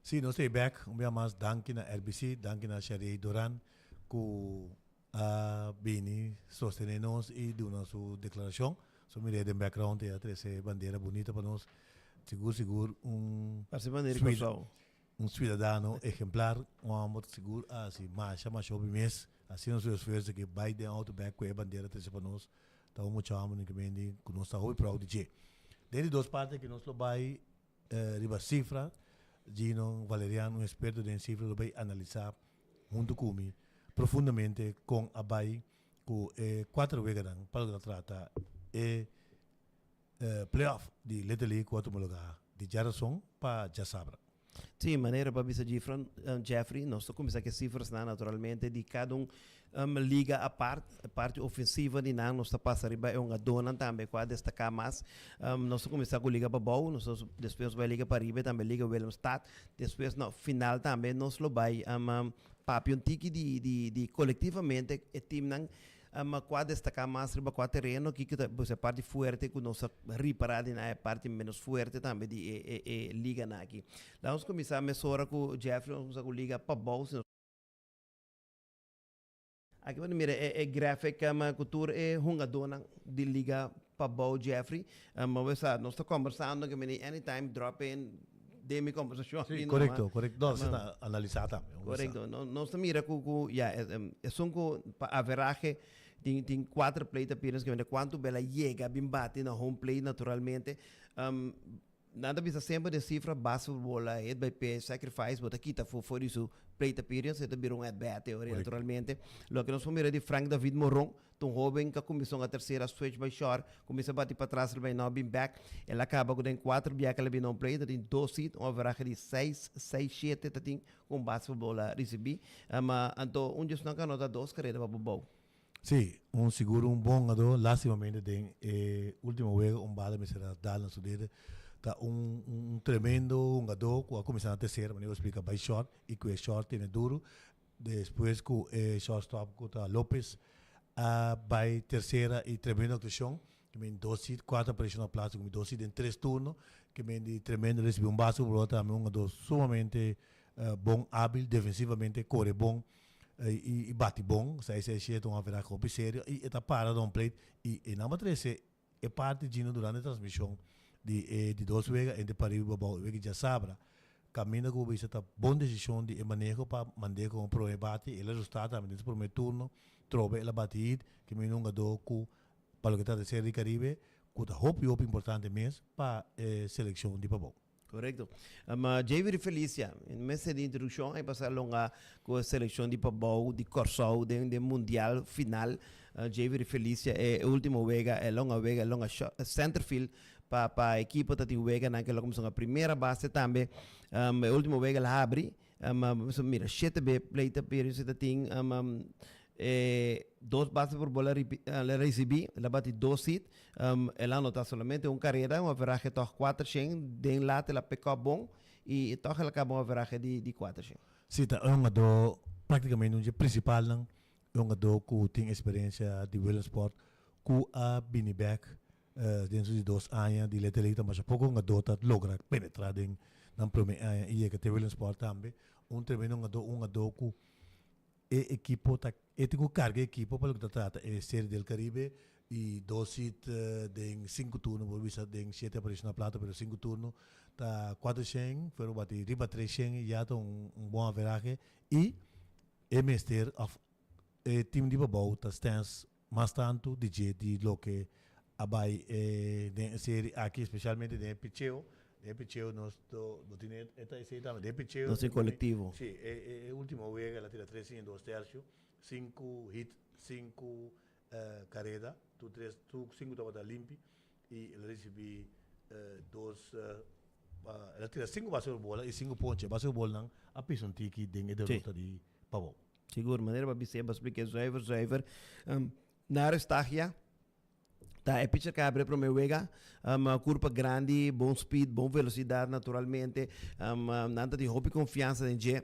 Speaker 1: Sí, nos ta e bek. Un bia mas danki na RBC, danki na Sherry Duran ku a bini sostené nos i duna su deklarashon. So mir'é den background e a trese bandera bunita pa nos. Sigur sigur un
Speaker 2: Parse bandera di
Speaker 1: sweet.
Speaker 2: Kòrsou.
Speaker 1: Un ciudadano ejemplar, un homber sigur a haci masha masha hopi mes, haciendo su esfuerzo ke bay den auto bek cu e bandera trece pa nos, ta un mucha homber ke mendi cu nos ta hopi proud di dje. Den di dos parti aki nos lo bay riba cifra, Gino Valerian, un experto den cifra lo bay analisa hunto cu mi profundamente con a bay cu e cuater weganan pa loke ta trata e Playoff di Little League ku a tuma lugá di djarason pa djasabra.
Speaker 2: Sí, manera pa bisa Jifran, Jeffrey, nos ta kuminsá ku e sifrasnan naturalmente di kada un liga apart. E parti ofensivo di nan nos ta pasa riba e hungadónan tambe ku a destaká mas. Nos ta kuminsá ku Liga Pabou, nos ta despues nos bai Liga Pariba i tambe Liga Willemstad. Despues na final tambe nos lo bai papia un tiki di di di kolektivamente e timnan Ma kua destaká mas riba kua tereno? Kiko ta e parti fuerte ku nos a ripará di nan e parti ménos fuerte tambe di e e e liganan aki? Laga nos kuminsá mesora ku Jeffrey, nos kuminsá ku liga pabou. Si nos Aki bo ta mira e e graphic ku tur e hungadónan di liga pabou Jeffrey. Bo sa nos ta kombersando ke meni anytime drop in den mi kombersashon
Speaker 1: Sí, korekto, korekto. No, asina ta analisá tambe.
Speaker 2: Korekto. Nos ta mira ku ku ya esun ku pa averahe tin tin kuater plate appearance ke mende kuantu bel a yega bin bati na home plate naturalmente. Nan ta bisa semper den sifra base por bola hit by pitch, sacrifice bo ta kita for for di su plate appearance e ta bira un at bat e ora naturalmente. Loke nos por mira di Frank David Moron Ta un hoben ka kuminsó nga tersera switch bai short, kuminsá bati patras el bai nò bin bèk. El a kaba ku den kuater biaha el a bin na un play, ta tin dos hit, un averahe di seis, seis, shete ta tin ku un base futbol a risibí. Ma anto un di esnan ka anota dos karera pa Bobou.
Speaker 1: Sí, un sigur un bon hungadó, lastimamente den e ultimo wega un bala mester a dal na su dede. Ta un un tremendo hungadó ku a kuminsá na tersera, manera ku a splika bai short i ku e short tene duru. Despues cu e shortstop cu ta Lopez a bay tercera y tremendo actuacion, ke men dos hit, cuatro aparición na plaza, cu dos hit den tres turno, ke men di tremendo recibi un base por bola tambe un hungador sumamente bon, habil defensivamente, core bon y bati bon, seis seis shete un averahe hopi serio y e ta para na un plate y e nan a trece e parti djino durante e transmision di e di dos wega entre Pariba y Babao e wega djasabra caminda cu bo bisa ta bon decision di e maneho pa mand'e como prome bati el a resulta tambe den su prome turno trobe el a bati hit ke mi hungador cu pa loke ta di Serie di Caribe cu ta hopi hopi importante mes pa e seleccion di Pabao.
Speaker 2: Correcto. Ma Javier Felicia, mester di introduccion ay pasa longa cu e seleccion di Pabao di Corsou den den mundial final. Javier Felicia e ultimo wega e longa wega e longa centerfield pa pa ekipo ta tin weganan ke lo cuminsa hunga primera base tambe. E ultimo wega el habri. So mira shete be plate appearance ta tin e dos base por bola el a ricibi, el a bati dos hit, el a anota solamente un carrera, un averahe toch cuater shen, den laat el a pick up bon y toch el a caba un averahe di cuater shen.
Speaker 1: Si, ta un hungador practicamente un dje principalnan, un hungador cu tin experiencia di Willemsport cu a bini bek Den su di dos aña di Little League ta masha poko hungadó ta logra penetrá den nan promé aña i yega te Williamsport tambe. Un tremendo hungadó, un hungadó ku e ekipo ta e tin ku karga e ekipo pa loke ta trata e Serie del Caribe i dos hit den sinku turno, por bisa den shete aparishon na plato pero sinku turno ta kuater shen pero bati riba tres shen ya ta un bon averahe i e mester òf e tim di Pabou ta stens Mas tantu di dje di loke a bai den e seri aki, specialmente den e picheo. Den e picheo nos to, bo tin e ta esei tambe. Den e picheo.
Speaker 2: Nos tin kolektivo.
Speaker 1: Si, e e ultimo wega el a tira tres inning dos tercio, sinku hit, sinku kareda, tur tres, tur sinku tabata limpi i el a risibi dos, el a tira sinku base por bola i sinku ponche. Base por bolnan a pisa un tiki den e derota di Pabou.
Speaker 2: Sigur, manera bo a bis'é, bo a splik'é zuiver, zuiver. Nairo Stagia ta e pitcher ku a habri e promé wega. Kurpa grandi, bon speed, bon velosidat naturalmente. Nan ta tin hopi konfiansa den dje.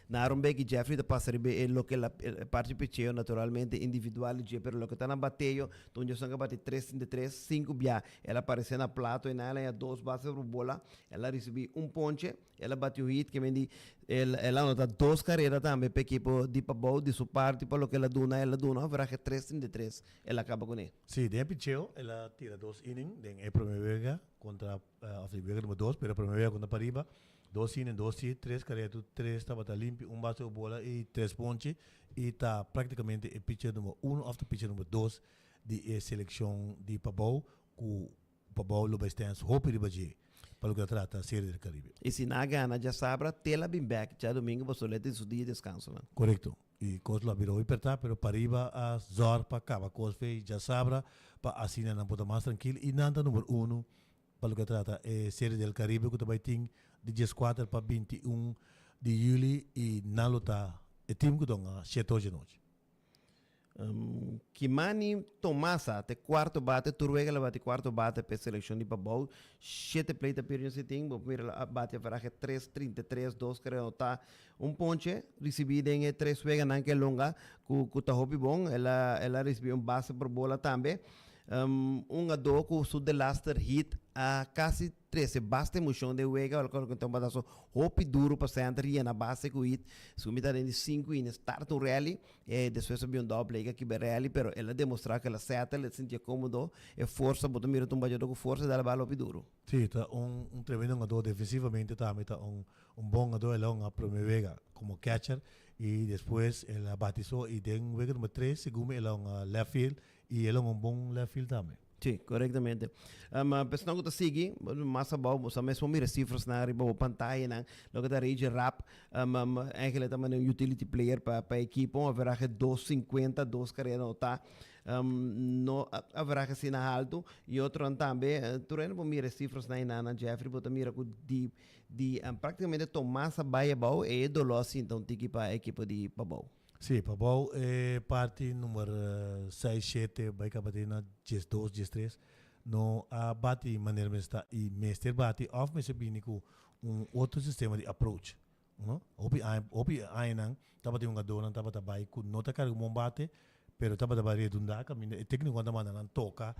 Speaker 2: Nairo Mbeki Jeffrey ta pasa riba e loke la e parti picheo naturalmente individual di dje, pero loke ta na bateo, ta un dje ka bati tres trinta i tres, sinku bia el a paresé na plato i nan el a haña dos base por bola, el a risibí un ponche. El a bati un hit, ke men di el el a anota dos karera tambe pa ekipo di Pabou. Di su parti pa loke el a duna, el a duna un averahe tres trinta i tres. El a kaba kuné.
Speaker 1: Sí, den e picheo el a tira dos inning den e prome wega. kontra òf di wega number dos, pero promé wega kontra Pariba, dos inning, dos hit, tres kareda tur tres tabata limpi, un base ku bola i tres ponche i ta praktikamente e pitcher number uno òf ta pitcher number dos di e selekshon di Pabou ku Pabou lo bai stens hopi riba dje pa loke ta trata Serie del Caribe.
Speaker 2: I si nan a gana djasabra, te la bin bek djadomingo pasobra lo e tin su dia di deskansonan.
Speaker 1: Korekto. I kos lo a bira hopi pertá, pero pariba a zòrg pa kaba kos fe djasabra pa asina nan por ta mas trankil i nan ta number uno pa loke ta trata e Serie del Caribe ku ta bai tin di dieskuater pa 21 di yüli i nan lo ta e tim ku ta hunga shete ocho nochi.
Speaker 2: Kimani Tomasa te cuarto bate, tur wega la bati cuarto bate p'e seleccion di Pabou. Shete plate appearance e tin, bo por mira la bati averahe tres 33, dos kere anota. Un ponche ricibi den e tres weganan ke longa cu cu ta hopi bon. El a el a ricibi un base por bola tambe. Un ado cu su delaster hit a casi Trese basta emocion den wega, ora cu ta un batazo hopi duro pa center yena base cu hit. Su mi ta den di cinco inning start un rally, e despues a bin un double play cu a kiba e rally, pero el a demostra cu el a settle, el sintié comodo, e forsa, bo ta mira ta un bachador cu forsa y dal e bala hopi duro.
Speaker 1: Si, ta un un tremendo hungador, defensivamente tambe ta un un bon hungador, el a hunga prome wega como catcher y despues el a bati so y den wega number tres segun mi el a hunga left field y el a hunga un bon left field tambe.
Speaker 2: Sí, korektamente. Um, personan ku ta sigui, mas abou, bo sa mesmo mira sifrasnan riba bo pantayanan, loke ta Reggie Rapp, um, um, eigenlijk ta manera un utility player pa pa ekipo, un averahe 2.50, dos karera anotá, um, no averahe asina haltu, i otronan tambe, tur hende por mira e sifrasnan einan, Jeffrey, bo ta mira ku di di um, praktikamente Tomas a bai abou, e doló a sinta un tiki pa ekipo di Pabou.
Speaker 1: Sí, Pabou e parti number seis, shete bai kaba te na 12, 13 no a bati manera mester ta i mester bati òf mester bini ku un otro sistema di approach, no. Hopi aña, hopi añanan tabatin hungadónan tabata bai ku no ta karga un bon bate, pero tabata bai redundá kaminda e téknikonan ta manda nan toka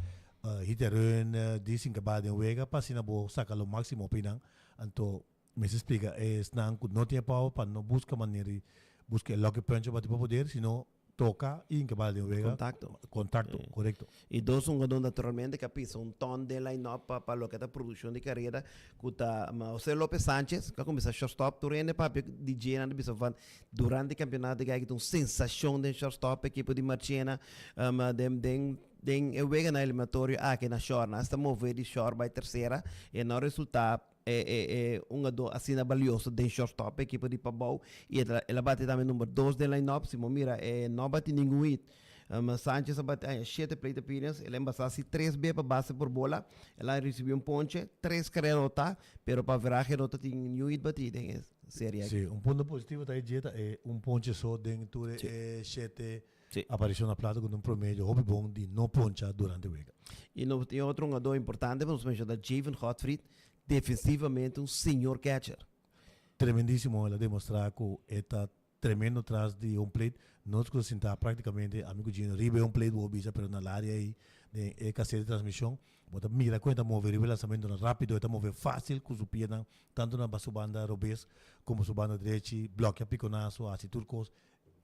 Speaker 1: hit and run, di sin kaba den wega pa asina bo saka lo máksimo pa einan. Anto Mester splika esnan ku no tin e power pa no buska manera di buska e lucky punch pa tipo poder, sino toka i hinka bala den wega.
Speaker 2: Kontakto.
Speaker 1: Kontakto, korekto.
Speaker 2: I dos hungadó naturalmente ku a pisa un ton den line-up pa pa loke ta produkshon di karera ku ta Jose Lopez Sanchez ku a kuminsá shortstop. Tur hende papia di dje nan ta bisa van durante kampionato e guy ta un sensashon den shortstop ekipo di Marchena den den den e weganan eliminatorio aki na short nan asta move di short bai tersera e no resultá E e e hungadó asina balioso den shortstop ekipo di Pabou i el el a bati tambe number dos den line-up. Si bo mira e no a bati ningun hit. Sanchez a bati aña shete plate appearance, el a embasá si tres be pa base por bola, el a risibí un ponche, tres karera anotá, pero pa averahe no ta tin niun hit batí den e serie aki.
Speaker 1: Sí, un punto positivo ta e dje ta e un ponche so den tur e shete aparishon na plato ku ta un promedio hopi bon di no poncha durante wega.
Speaker 2: I nos tin otro hungadó importante pa nos menshoná, Javen Godfried, defensivamente un señor catcher.
Speaker 1: Tremendísimo, el a demostrá ku e ta tremendo tras di home plate. Nos ku ta sintá práktikamente ami ku Gino riba e home plate bo bisa pero na laria ei den e kaset di transmishon bo ta mira kon e ta move riba e lansamentonan rápido, e ta move fásil ku su pianan tantu na su banda robes komo su banda drechi, blòkia pikonaso, hasi tur kos.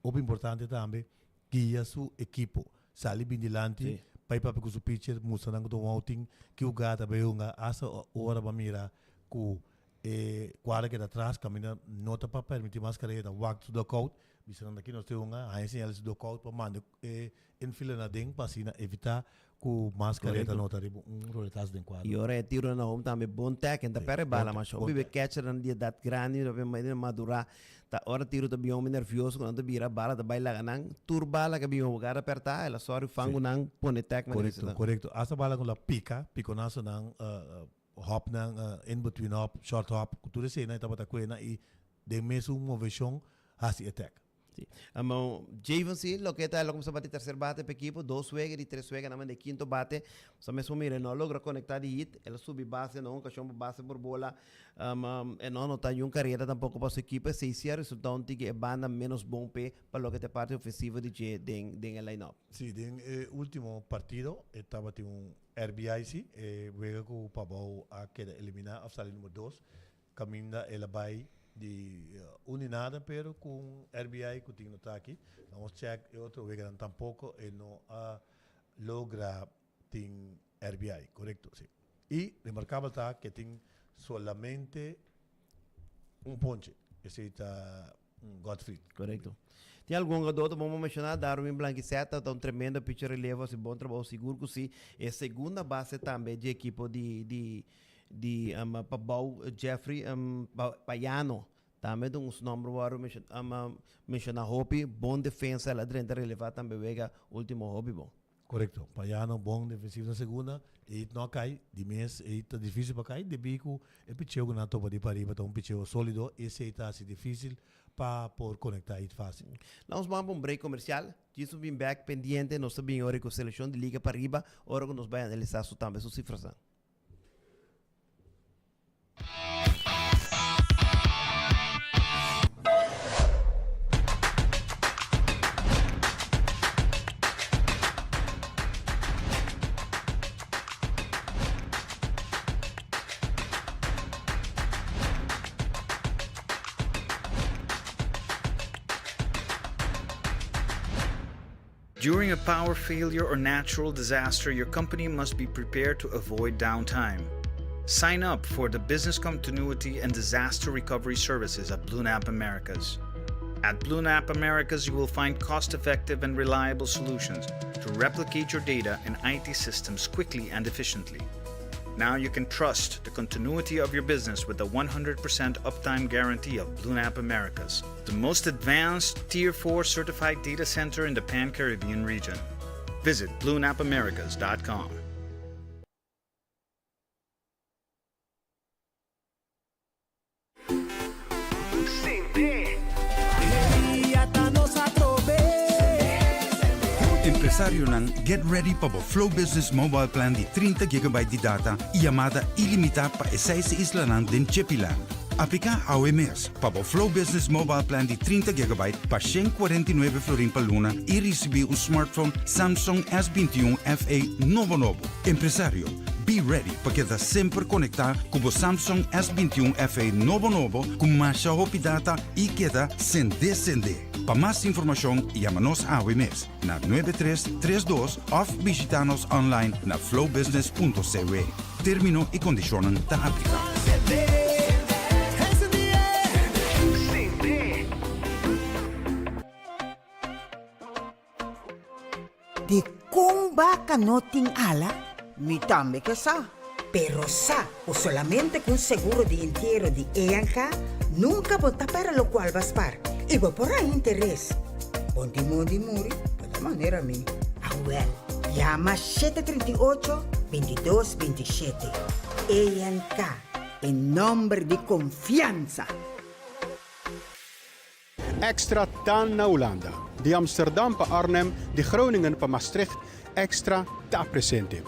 Speaker 1: Hopi importante tambe guia su ekipo. Sali bin dilanti, bai papia ku su pitcher, mustra nan ku ta un outing, ki hugada ta bai hunga, asta ora bo a mira ku e kuadra keda atras, kaminda no ta pa permiti mas karera, ta wak su dugout, bisa nan aki nos ta hunga, haña señal di su dugout pa manda e infielder na den pa asina evita ku mas karera ta nota riba un roletazo den kuadra.
Speaker 2: I ora e tiro na home tambe bon tag, en ta perde bala masha. Hopi be catchernan di edat grandi, hopi madura, Ta ora tiro ta bin hopi nervioso ku nan ta bira bala ta bai laga nan tur bala ka bin hopi kada perta el a sòri fangu nan pone tèk manera
Speaker 1: Korekto, korekto. Asta bala ku la pika, pikonaso nan hòp nan in between hòp, short hòp, ku tur esei nan e tabata kue nan i den mesun moveshon hasi e tèk.
Speaker 2: Si. Javen si loke ta el a kumsa bati terser bate pa ekipo, dos wega di tres wega nan manda e kinto bate. Sa mesmo mira e no a logra konektá di hit, el a subi base na un okashon pa base por bola. E no anotá niun karera tampoko pa su ekipo. Esei si a resultá un tiki e banda ménos bon p'e pa loke ta e parti ofensivo di dje den den e line-up.
Speaker 1: Sí, den e último partido e tabatin un RBI sí, e wega ku Pabou a keda eliminá òf sali number dos, kaminda el a bai di un di nada pero ku un RBI ku tin notá aki. Nos chèk e otro weganan tampoko e no a logra tin RBI, korekto, sí. I remarkabel ta ku e tin solamente un ponche, esei ta Godfried.
Speaker 2: Korekto. Tin algun hungadó ta bon pa menshoná, Darwin Blanquicet ta un tremendo pitcher relevo, hasi bon trabou sigur ku si. E segunda base tambe dje ekipo di di di Pabou Jeffrey Payano tambe ta un su nomber wòrdu menshoná hopi. Bon defensa el a drenta relevá tambe wega ultimo hopi bon.
Speaker 1: Korekto. Payano bon defensivo na segunda, e no a kai, di mes e ta difisil pa kai debí ku e picheo ku nan a topa di pariba ta un picheo sólido, esei ta hasi difisil pa por konektá it fásil.
Speaker 2: Nos ban pa un break komersial, djis un bin bèk pendiente, nos ta bin ora ku selekshon di liga pariba, ora ku nos bai analisá su tambe su sifrasnan.
Speaker 4: During a power failure or natural disaster, your company must be prepared to avoid downtime. Sign up for the business continuity and disaster recovery services at BlueNap Americas. At BlueNap Americas, you will find cost effective and reliable solutions to replicate your data and IT systems quickly and efficiently. Now you can trust the continuity of your business with the 100% uptime guarantee of BlueNap Americas, the most advanced Tier 4 certified data center in the Pan Caribbean region. Visit bluenapamericas.com.
Speaker 5: Empresarionan, get ready pa bo Flow Business Mobile Plan di 30 gigabyte di data y yamada ilimita pa e seis islanan den Chipiland. Aplica awe mes pa bo Flow Business Mobile Plan di 30 gigabyte pa 149 florin pa luna y ricibi un smartphone Samsung S21 FE nobo nobo. Empresario, be ready pa keda semper conecta cu bo Samsung S21 FE nobo nobo cu masha hopi data y keda sende sende. Pa mas informacion yama nos awe mes na 9332 of bishita nos online na flowbusiness.cw. Termino y condicionnan ta aplica.
Speaker 6: Di kon baka no tin ala? Mi tambe ke sa. Pero sa ku solamente ku un seguro di entiero di ENK nunka bo ta pèrdè lokual bo a spar i bo por haña interes. Bon di mondi muri bo ta manera mi. Awèl, yama 738, 22 27. ENK, e nòmber di konfiansa!
Speaker 7: Extra ta na Hulanda. Di Amsterdam pa Arnhem, di Groningen pa Maastricht, Extra ta presente.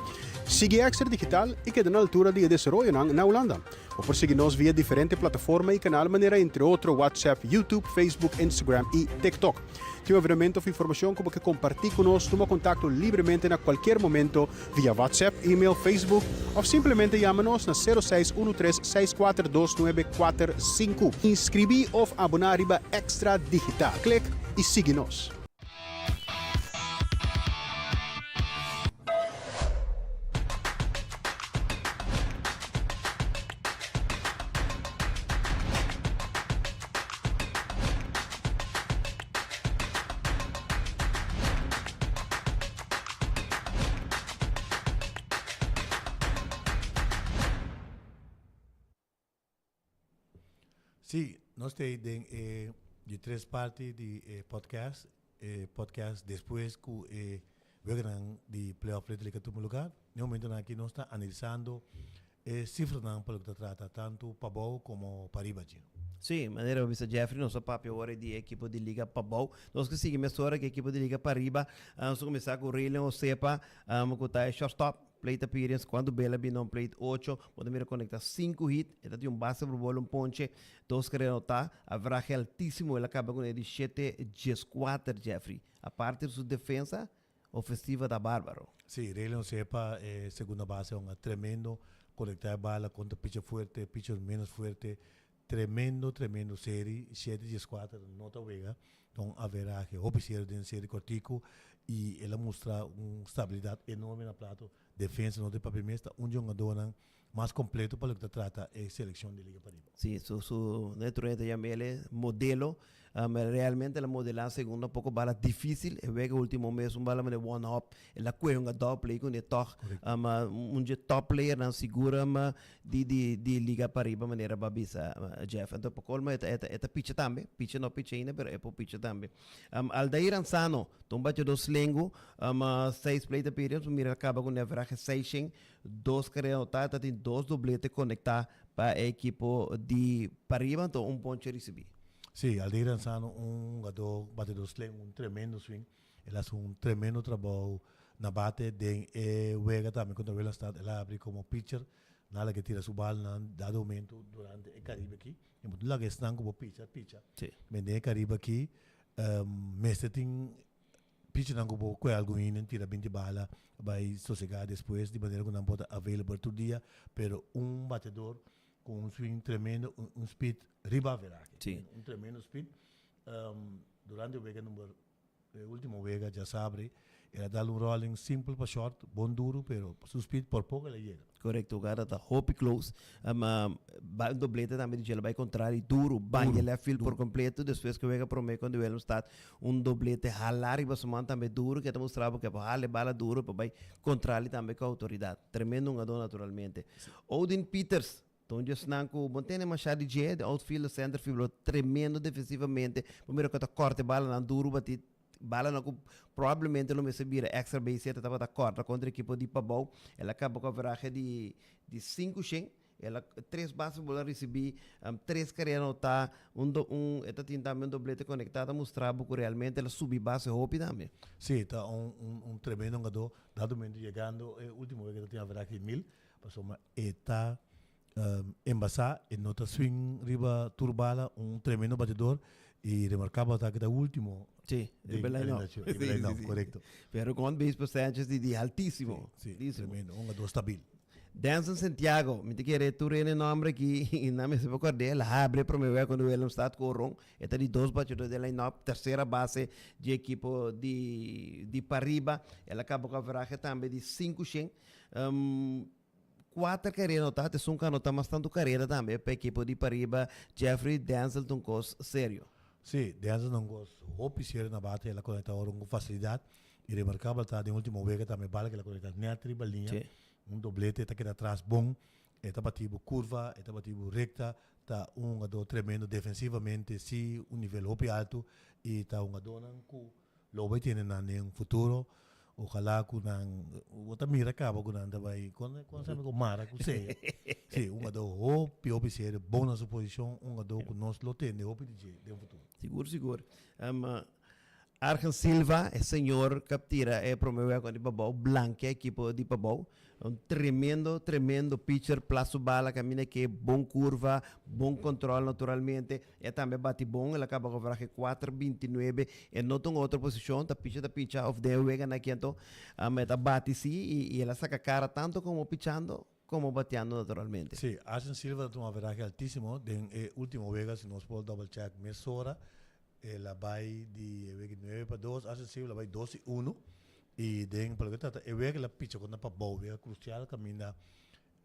Speaker 7: Sigui Extra Digital i keda na altura di e desaroyonan na Hulanda. Bo por sigui nos via diferente plataforma i kanal manera entre otro WhatsApp, YouTube, Facebook, Instagram i TikTok. Tin un evenemento of informashon ku bo ke kompartí ku nos, tuma kontakto libremente na kualkier momento via WhatsApp, email, Facebook of simplemente yama nos na sero seis unu tres seis kuater dos nuebe kuater sinku. Inskribí of aboná riba Extra Digital. Klik i sigui nos.
Speaker 1: Sí, nos ta den e di tres parti di e podcast, e podcast despues ku e weganan di playoff Little League a tuma lugar. Den e momentonan aki nos ta analisando E sifranan pa loke ta trata tantu pabou komo pariba dje.
Speaker 2: Sí, manera bo bisa Jeffrey, nos a papia ora di e ekipo di liga pabou. Nos ke sigui mesora ku e ekipo di liga pariba. Nos a kuminsá ku Raylan Osepa, ku ta e shortstop. Plate appearance, kuantu bel a bini un plate ocho. Bo ta mira konektá sinku hit. E ta tin un base por bola, un ponche, dos karera anotá. Averahe altísimo, el a kaba ku e di shete dieskuater, Jeffrey. Aparte di su defensa, Ofensiva ta bárbaro.
Speaker 1: Sí, Raylan Osepa e segunda base un tremendo conecta e bala contra pitcher fuerte, pitcher menos fuerte. Tremendo, tremendo serie. Shete dieskuater no ta wega. Ta un averahe hopi serio den serie cortico y el a mustra un stabilidad enorme na plato. Defensa no ta papia mes, ta un hungadónan mas kompleto pa loke ta trata e selekshon di Liga Pariba.
Speaker 2: Si, su su netro ta yam'el modelo. Realmente el a modelá segundo poko bala difísil. E wega último mes un bala manera one hop. El a kue un double play kuné tòg. Un dje top playernan sigur di di di Liga Pariba manera bo a bisa Jeff. Anto pa kolmo e ta e ta picha tambe. Picha no picha ainda pero e por picha tambe. Aldair Ansano ta un bachadó slengu. Seis plate appearance. Bo mira el a kaba ku un averahe seis shen. Dos karera anotá. E ta tin dos doblete konektá pa e ekipo di Pariba. Anto un ponche risibí.
Speaker 1: Sí, Aldair Ansano un hungadó batedó slengu, un tremendo swing. El a haci un tremendo trabou na bate den e wega tambe contra Willemstad. El a habri como pitcher. Nan a laga tira su balnan dado momento durante e Caribe aki. E bo tin laga esnan cu bo pitcher picha. Men den e Caribe aki mester tin pitchernan cu bo coge algun inning tira binti bala bay sosega despues di manera cu nan por ta available tur dia. Pero un batedor cu un swing tremendo, un speed riba averahe. Un tremendo speed. Durante e wega number E ultimo wega djasabra el a dal un rolling simpel pa short, bon duro pero su speed por poco el a yega.
Speaker 2: Correcto, gara ta hopi close. Bai un doblete tambe di djel bai contrari duro, banja left field por completo. Despues ke wega prome kontra Willemstad un doblete hala riba su man tambe duro ke ta mustra bo ke por hala e bala duro pa bai contrali tambe ku autoridad. Tremendo hungador naturalmente. Odin Pieters Ta un di esnan ku bo tene mashá di dje, de outfielder, centerfielder, tremendo defensivamente. Bo mira ku ta kòrta e balanan duru bati, balanan ku probablemente lo mester bira extra base hit, e tabata kòrta kontra ekipo di Pabou. El a kaba ku averahe di di sinku shen. El a tres base bo a risibí, tres karera anotá, un do un e ta tin tambe un doblete konektá ta mustra bo ku realmente el a subi base hopi tambe.
Speaker 1: Sí, ta un un un tremendo hungadó. Dado momento yegando e ultimo wega ta tin averahe di mil. Pasobra e ta embasá, e no ta swing riba tur bala, un tremendo batidor y remarcabel ta cu ta ultimo
Speaker 2: Sí, riba
Speaker 1: den
Speaker 2: line-up.
Speaker 1: alineacion, riba line-up, correcto.
Speaker 2: Pero con on base percentage di di altísimo.
Speaker 1: Sí,
Speaker 2: altísimo.
Speaker 1: tremendo, un hungador stabil.
Speaker 2: Denson Santiago, mi ta kere tur hende nomber aki y nan mester por kord'é, el a habri e prome wega cuando Willemstad cu Oron, e ta di dos batidor den line-up, tercera base dje ekipo di di Pariba, el a caba cu averahe tambe di sinku shen. Kuater karera no ta, esun ka no ta mas tantu karera tambe pa ekipo di pariba. Jeffrey, Denzel ta un kos serio.
Speaker 1: Sí, Denzel ta un kos hopi serio na bate, el a konekta ora ku fasilidat i remarkabel ta den ultimo wega tambe bala ku el a konekta nèt riba liña, un doblete, e ta keda atras bon, e ta bati bo kurva, e ta bati bo rekta, ta un hungadó tremendo defensivamente, sí, un nivel hopi altu i ta hungadónan ku Lo bay tene nan den futuro, ojalá cu nan, bo ta mira caba cu nan ta bay, con con sa cu mara cu sea. Sí, un jugador hopi hopi serio, bon na su posicion, un jugador cu nos lo tende hopi di dje den futuro.
Speaker 2: Sigur, sigur. Argen Silva, e señor captira e prome wega di Pabao, blankia ekipo di Pabao. Un tremendo, tremendo pitcher, plas su bala caminda ke bon curva, bon control naturalmente. E tambe a bati bon, el a kaba ku averahe kuater binti nuebe. E no ta un otro posishon, ta picha ta picha òf den e weganan aki anto e ta bati si i el a saka kara tanto komo pichando komo batiando naturalmente.
Speaker 1: Si, Arjen Silva ta tuma averahe altisimo den e ultimo wega, si nos por double check mesora el a bai di e wega nuebe pa dos, Arjen Silva a bai dos i uno i den pa loke ta trata e wega el a picha kontra Pabou, wega krusial kaminda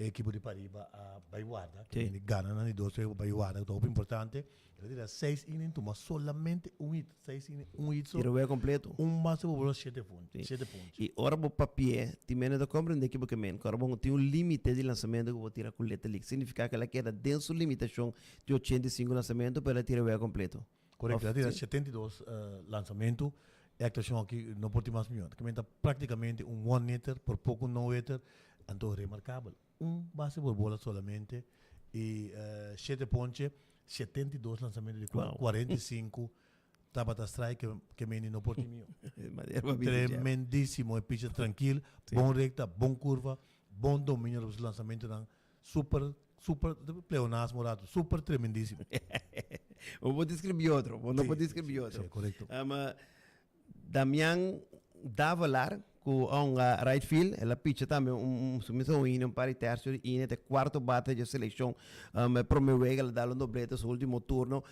Speaker 1: E ekipo di pariba a bai warda, ke mindi gana nan di dos wega pa bai warda, ku ta hopi importante. El a tira seis inning, tuma solamente un hit, seis inning, un hit so.
Speaker 2: Tira wega kompleto.
Speaker 1: Un base por bola shete punto, shete punto.
Speaker 2: I ora bo papia, tin mende ta komprende ke bo ke men. Ku ora bo tin un limite di lansamentu ku bo tira ku Little League, signifiká ku el a keda den su limitashon di 85 lansamentu, pero el a tira wega kompleto.
Speaker 1: Korekto, el a tira 72 lansamentu. E aktuashon aki no por tin mas mihó. Ta ta praktikamente un one hitter, por poko un no hitter, anto remarkabel. Un base por bola solamente i shete ponche, 72 lansamentu di kual 45 tabata strike ke meni no por tin mihó. Tremendísimo e pitcher trankil, bon rekta, bon kurva, bon dominio riba su lansamentunan. Super, super, pleonasmo rato, super tremendísimo.
Speaker 2: Bo por describí otro, bo no por describí otro.
Speaker 1: Sí, correcto.
Speaker 2: Damian Davelaar, ku a hunga right field, el a picha tambe un, un, sumiso un inning, un par di tercio di inning, te cuarto bate dje seleccion. E prome wega el a dal un doblete su ultimo turno.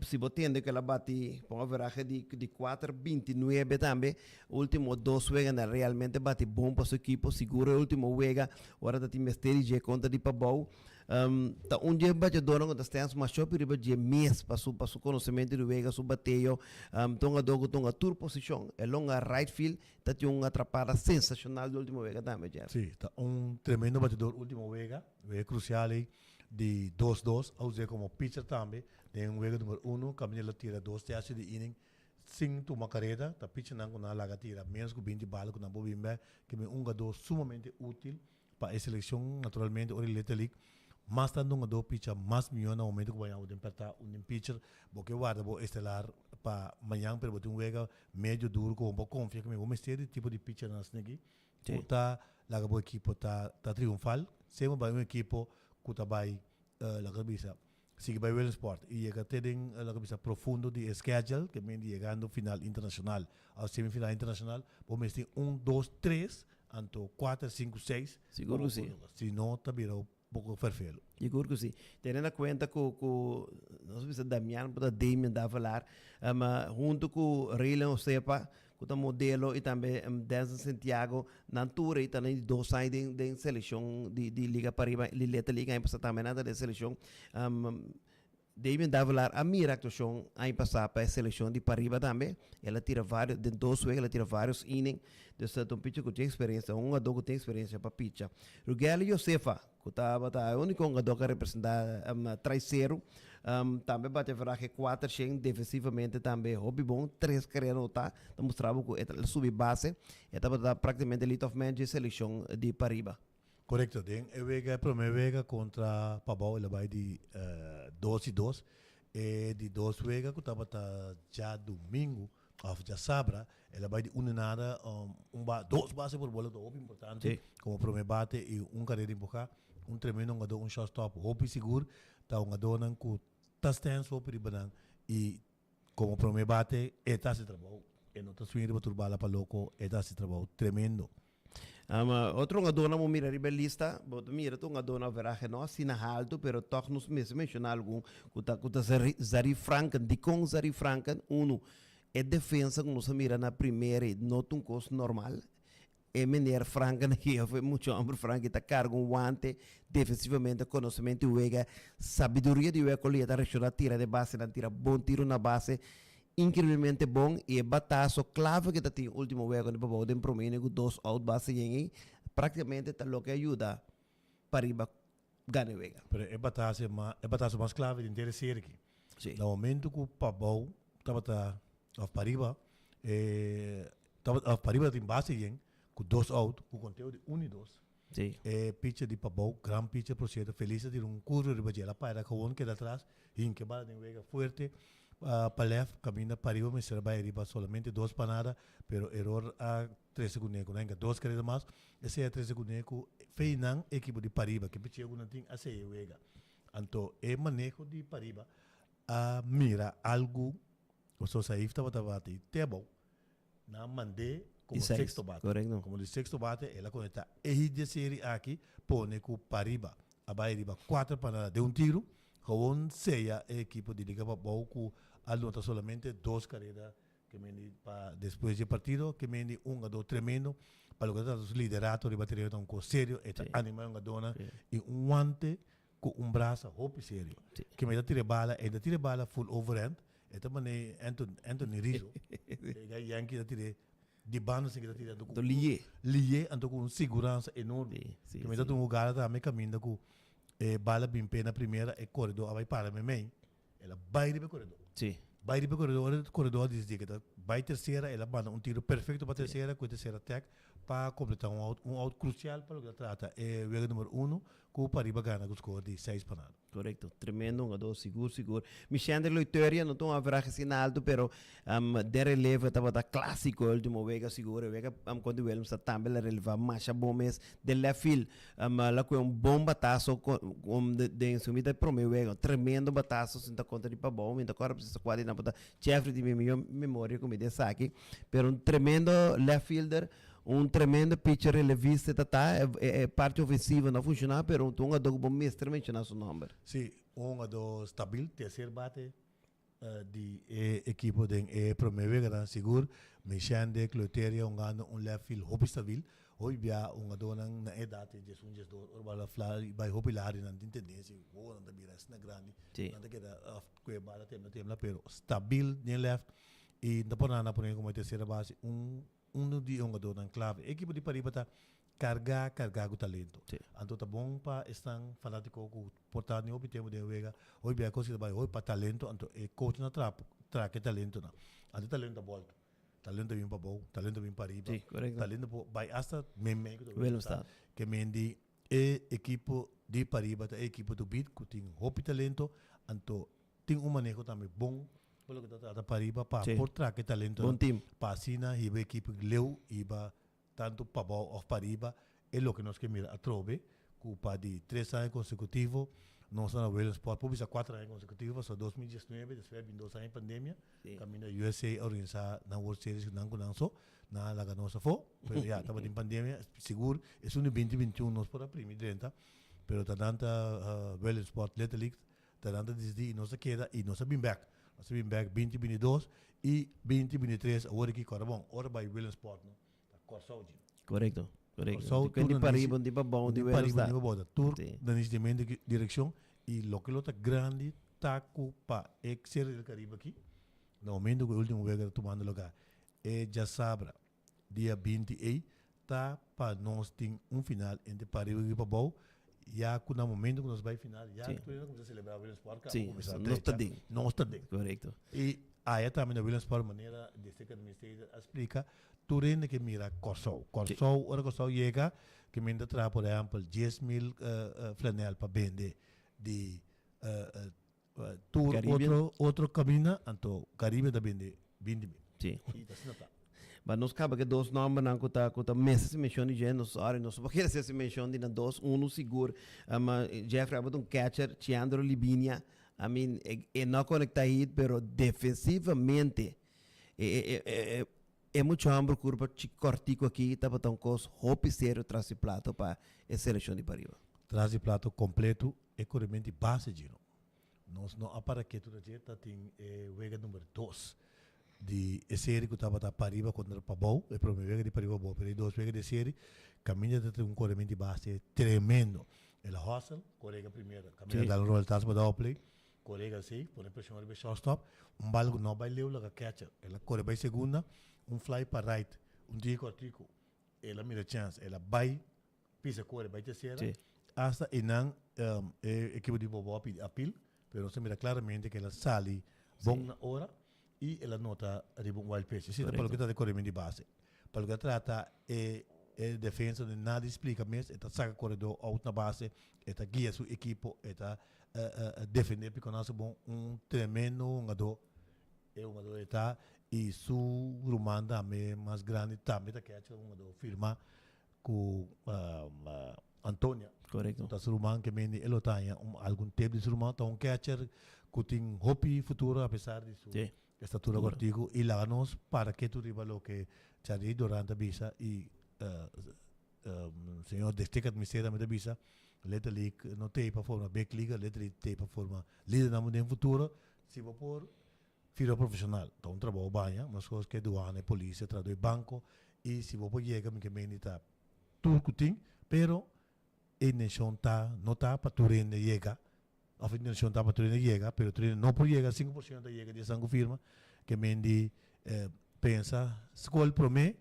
Speaker 2: Si bo tende ku el a bati pa un averahe di di kuater binti nuebe tambe, ultimo dos weganan realmente bati bon pa su ekipo, sigur e ultimo wega ora ta tin mester di dje kontra di Pabou. Ta un dje bateadornan ku ta stens masho hopi riba dje mes pa su pa su konosementu di wega, su bateo. Ta un hungador ku ta hunga tur posishon, e lo hunga right field, ta tin un atrapada sensashonal di ultimo wega tambe, Jeff.
Speaker 1: Si, ta un tremendo bateador ultimo wega, wega krusial ei. Di dos dos a us'é komo pitcher tambe den wega numero uno kaminda el a tira dos tercio di inning sin tuma kareda. Ta pitchernan ku nan a laga tira menos ku binti bala ku nan por bin bek ke bin un hungadó sumamente útil pa e selekshon. Naturalmente ora di Little League mas tantu hungadó picha mas mihó na momento ku bo haña bo den pèrtá un den pitcher bo ke warda bo estelar pa mañan pero bo tin un wega medio duro ku bo por konfia ku mi bo mester di tipo di pitchernan asina aki Ku ta laga bo ekipo ta ta triunfal, semper bai un ekipo ku ta bai laga bisa sigui bai Williamsport i yega te den laga bisa profundo di e schedule ke men di yegando final internashonal òf semifinal internashonal bo mester tin un dos tres anto kuater sinku seis.
Speaker 2: Sigur ku si.
Speaker 1: Si no ta bira un poko ferfelu.
Speaker 2: Sigur ku si. Tene na kuenta ku ku nos bisa Damian por ta Damian Davelaar huntu ku Raylan Osepa ku ta modelo i tambe Denzel Santiago nan tur ei ta na di dos aña den den selekshon di di Liga Pariba di Little League aña pasá tambe nan ta den selekshon. Damian Davelaar a mira aktuashon aña pasá pa e selekshon di Pariba tambe. El a tira varios den dos wega el a tira varios inning. Dus ta un picha ku tin eksperensia, un hungadó ku tin eksperensia pa picha. Rugelio Josefa ku tabata e úniko hungadó ku a representá Traiseru tambe bati averahe kuater shen defensivamente tambe hopi bon, tres karera anotá. Ta mustra bo ku e ta subi base. E tabata praktikamente lead off man dje selekshon di Pariba.
Speaker 1: Korekto, den e wega, e promé wega kontra Pabou el a bai di dos i dos. E di dos wega ku tabata djadumingu òf djasabra el a bai di un i nada, un ba dos base por bola ku ta hopi importante komo promé bate i un karera empuhá. Un tremendo hungadó, un shortstop hopi sigur. Ta hungadónan ku ta stèns hopi riba nan i komo promé bate e ta hasi trabou. E no ta swing riba tur bala pa loko, e ta hasi trabou tremendo.
Speaker 2: Otro hungadónan bo mira riba e lista, bo ta mira ta hungadónan averahe no asina haltu, pero tòg nos mester menshoná algun ku ta ku ta Zarif Franken. Dikon Zarif Franken? Unu, e defensa ku nos a mira na primera i no ta un kos normal. E meneer Franken aki òf e mucha hòmber Franken ta karga un wante defensivamente, konosementu di wega, sabiduria di wega ku lo e ta reakshoná tira den basenan, tira bon tiro na base. Increiblemente bon y e batazo clave que ta tin ultimo wega di Pabao den prome inning cu dos out base yen ey practicamente ta loke a yuda Pariba gana e wega.
Speaker 1: Pero e batazo e batazo mas clave den henter e serie aki.
Speaker 2: Si.
Speaker 1: Na momento cu Pabao tabata of Pariba e tabata of Pariba tin base yen cu dos out cu conteo di un y dos.
Speaker 2: Si.
Speaker 1: E pitcher di Pabao, gran pitcher por cierto, Feliz a tira un curva riba dje. El a para gewoon keda atras, hinca e bala den wega fuerte pa left, caminda pariba mester a bay riba solamente dos panada, pero error a trece cune cu nan hinca dos careda mas. Esey a trece cune cu fey nan ekipo di pariba, ke picheo cu nan tin a sey e wega. Anto e maneho di pariba a mira algo, pasobra Saif tabata bati te abao. Nan a mand'é komo sexto bate.
Speaker 2: Korekto.
Speaker 1: Komo di sexto bate, el a konectá e hit di e seri aki, pone ku pariba a bai riba kuater pa nada den un tiru, gewon seya e ekipo di Liga Pabou ku a nota solamente dos kareda ke mendi pa despues di e partido, ke mendi un hungadó tremendo pa loke ta trata su liderato riba tereno ta un kos serio, e ta anima e hungadónan i un wante ku un brasa hopi serio. Ke mi ta tira e bala, e ta tira e bala full overhand, e ta mane Anthony, Anthony Rizzo, e gai Yankee ta tir'é di banda sin ke ta tira anto ku
Speaker 2: Anto lié.
Speaker 1: Lié anto ku un siguransa enorme.
Speaker 2: Si, si,
Speaker 1: Ke mi ta
Speaker 2: si.
Speaker 1: tuma un hugada tambe kaminda ku e bala bin p'e na primera, e koredó a bai para meimei, el a bai riba e koredó.
Speaker 2: Si.
Speaker 1: Bai riba e koredó, ora e koredó a disidí ke ta bai tersera, el a manda un tiro perfekto pa tersera ku e tersera tèk pa kompletá un out, un out krusial pa loke ta trata e wega numero uno ku Pariba gana ku skor di seis pa nada.
Speaker 2: Korekto, tremendo hungadó, sigur sigur. Michendre Leuteria no ta un averahe asina alto pero den relevo e tabata klasiko e ultimo wega sigur. E wega kontra Willemstad tambe el a relevá masha bon mes den left field. El a kohe un bon bataso den su mita e prome wega, un tremendo bataso sinta kontra di Pabou. Mi ta kòrda presis kua di nan por ta Jeffrey tin mi mihó memoria ku mi den esaki. Pero un tremendo left fielder. Un tremendo pitcher relevista e ta ta. E parti ofensivo no a funciona, pero un hungador cu bo mester menciona su nomber.
Speaker 1: Si, un hungador stabil, tercer bate. Di e ekipo den e prome weganan sigur Mishende Cloeteria hungando un left field hopi stabil. Hopi bia hungadónan na e edat di 11, 12 ora bala fla i bai hopi lari nan tin tendensia i wowo nan ta bira asina grandi nan ta keda òf ku e bala tembla tembla pero stabil den left i no ta por nada pone komo e tersera base un Uno di e hungadornan clave. E ekipo di pariba ta carga carga cu talento. Anto ta bon pa esnan fanatico cu por ta ni hopi tempo den wega, hopi bia cos ki ta bay hopi pa talento, anto e coachnan ta traha e talentonan. Anto e talento ta bolto. Talento ta bin pabou, talento ta bin pariba, talento por bay hasta meimei cu ta Willemstad. Ke men di e ekipo di pariba ta e ekipo to beat cu tin hopi talento, anto Tin un maneho tambe bon pa loke ta trata pariba pa por traka e talentonan pa asina hiba e ekipo leu hiba tantu pabou of pariba e loke nos ke mira atrobe ku pa di tres aña konsekutivo nos ta na Williamsport por bisa kuater aña konsekutivo pasobra 2019 despues a bin dos aña di pandemia kaminda USA a organisa nan World Series ku nan ku nan so nan a laga nos afo pero ya tabatin pandemia sigur esun di 2021 nos por a primi drenta pero ta nan ta Williamsport Little League Ta nan ta disidí i nos a keda i nos a bin bèk. Nos a bin bèk binti binti dos i binti binti tres awor aki kòrda bon ora bai Willemsport no ta Kòrsou djin.
Speaker 2: Korekto, korekto.
Speaker 1: Kòrsou
Speaker 2: tur
Speaker 1: na
Speaker 2: di
Speaker 1: nisi
Speaker 2: pariba, un di pabou, un
Speaker 1: di
Speaker 2: di
Speaker 1: pariba, un di
Speaker 2: Willemstad.
Speaker 1: pabou ta tur
Speaker 2: Sí.
Speaker 1: na nisi di mente direkshon i loke lo ta grandi ta ku pa e Serie del Caribe aki na momento ku e ultimo wega ta tumando lugá e djasabra dia 20 ei ta pa nos tin un final entre pariba y pabou, ya cu na momento cu nos bay final ya tur hende cuminsa celebra Williamsport caba cuminsa
Speaker 2: Nos ta den.
Speaker 1: Nos ta den.
Speaker 2: Correcto.
Speaker 1: Y aya tambe na Williamsport manera District Administrator a splica tur hende ke mira Corsou. Corsou ora Corsou yega ke men ta traha por ehempel 10,000 flanel pa bende di tur otro otro camina anto Caribe ta bende 20,000.
Speaker 2: Sí.
Speaker 1: Y ta asina ta.
Speaker 2: But nos caba ke dos nombernan cu ta cu ta mester haci mencion di dje, nos sorry, nos no por kere haci mencion di nan dos, uno sigur, Jeffrey tabata un catcher, Chiandro Libinia, I mean, e e no a conecta hit, pero defensivamente e e e e e mucha homber curpa cortico aki tabata un cos hopi serio tras di plato pa e seleccion di pariba.
Speaker 1: Tras di plato completo E koremen di base djino. Nos no a para ketu na dje, ta tin e wega number dos di e seri ku tabata pariba kontra pabou, e prome wega di pariba pabou, pero e dos wega di e seri kaminda ta tin un koremen di base tremendo. El a hustle, korega primero, kaminda dal un roletazo pa dou play, korega si, pone preshon riba e shortstop, un bal ku no bai leu laga catcher, el a kore bai segunda, un fly pa right, un tiki kòrtiku, el a mira chèns, el a bai Pisa kore bai tercera. Hasta einan e ekipo di Bobo a pidi apil, pero nos a mira claramente ku el a sali bon na ora i el a nota riba un wild pitch. Esei ta pa loke ta di koremen di base. Pa loke ta trata e e defensa no nada splika mes, e ta saka koredó out na base, e ta guia su ekipo, e ta defende Piconazo bon, un tremendo hungadó e hungadó e ta i su ruman tambe mas grandi tambe ta catcher hungadó firma. Ku Antonia.
Speaker 2: Korekto.
Speaker 1: Ta su ruman ke mende e lo ta haña un algun tep di su ruman. Ta un catcher ku tin hopi futuro apesar di su estatura kòrtiku. I laga nos para ketu riba loke Charlie Doran ta bisa i señor District Administrator tambe ta bisa, Little League no t'ei pa forma big leaguer, Little League t'ei pa forma lidernan den futuro. Si bo por Firma profesional ta un trabou baña, meskos ke duana, e polis, e trahadó e banko i si bo por yega mi ke mende ta tur ku tin, pero e intenshon ta no ta pa tur hende yega òf e intenshon ta pa tur hende yega pero tur hende no por yega, 5% ta yega di esnan ku firma ke mende pensa skol promé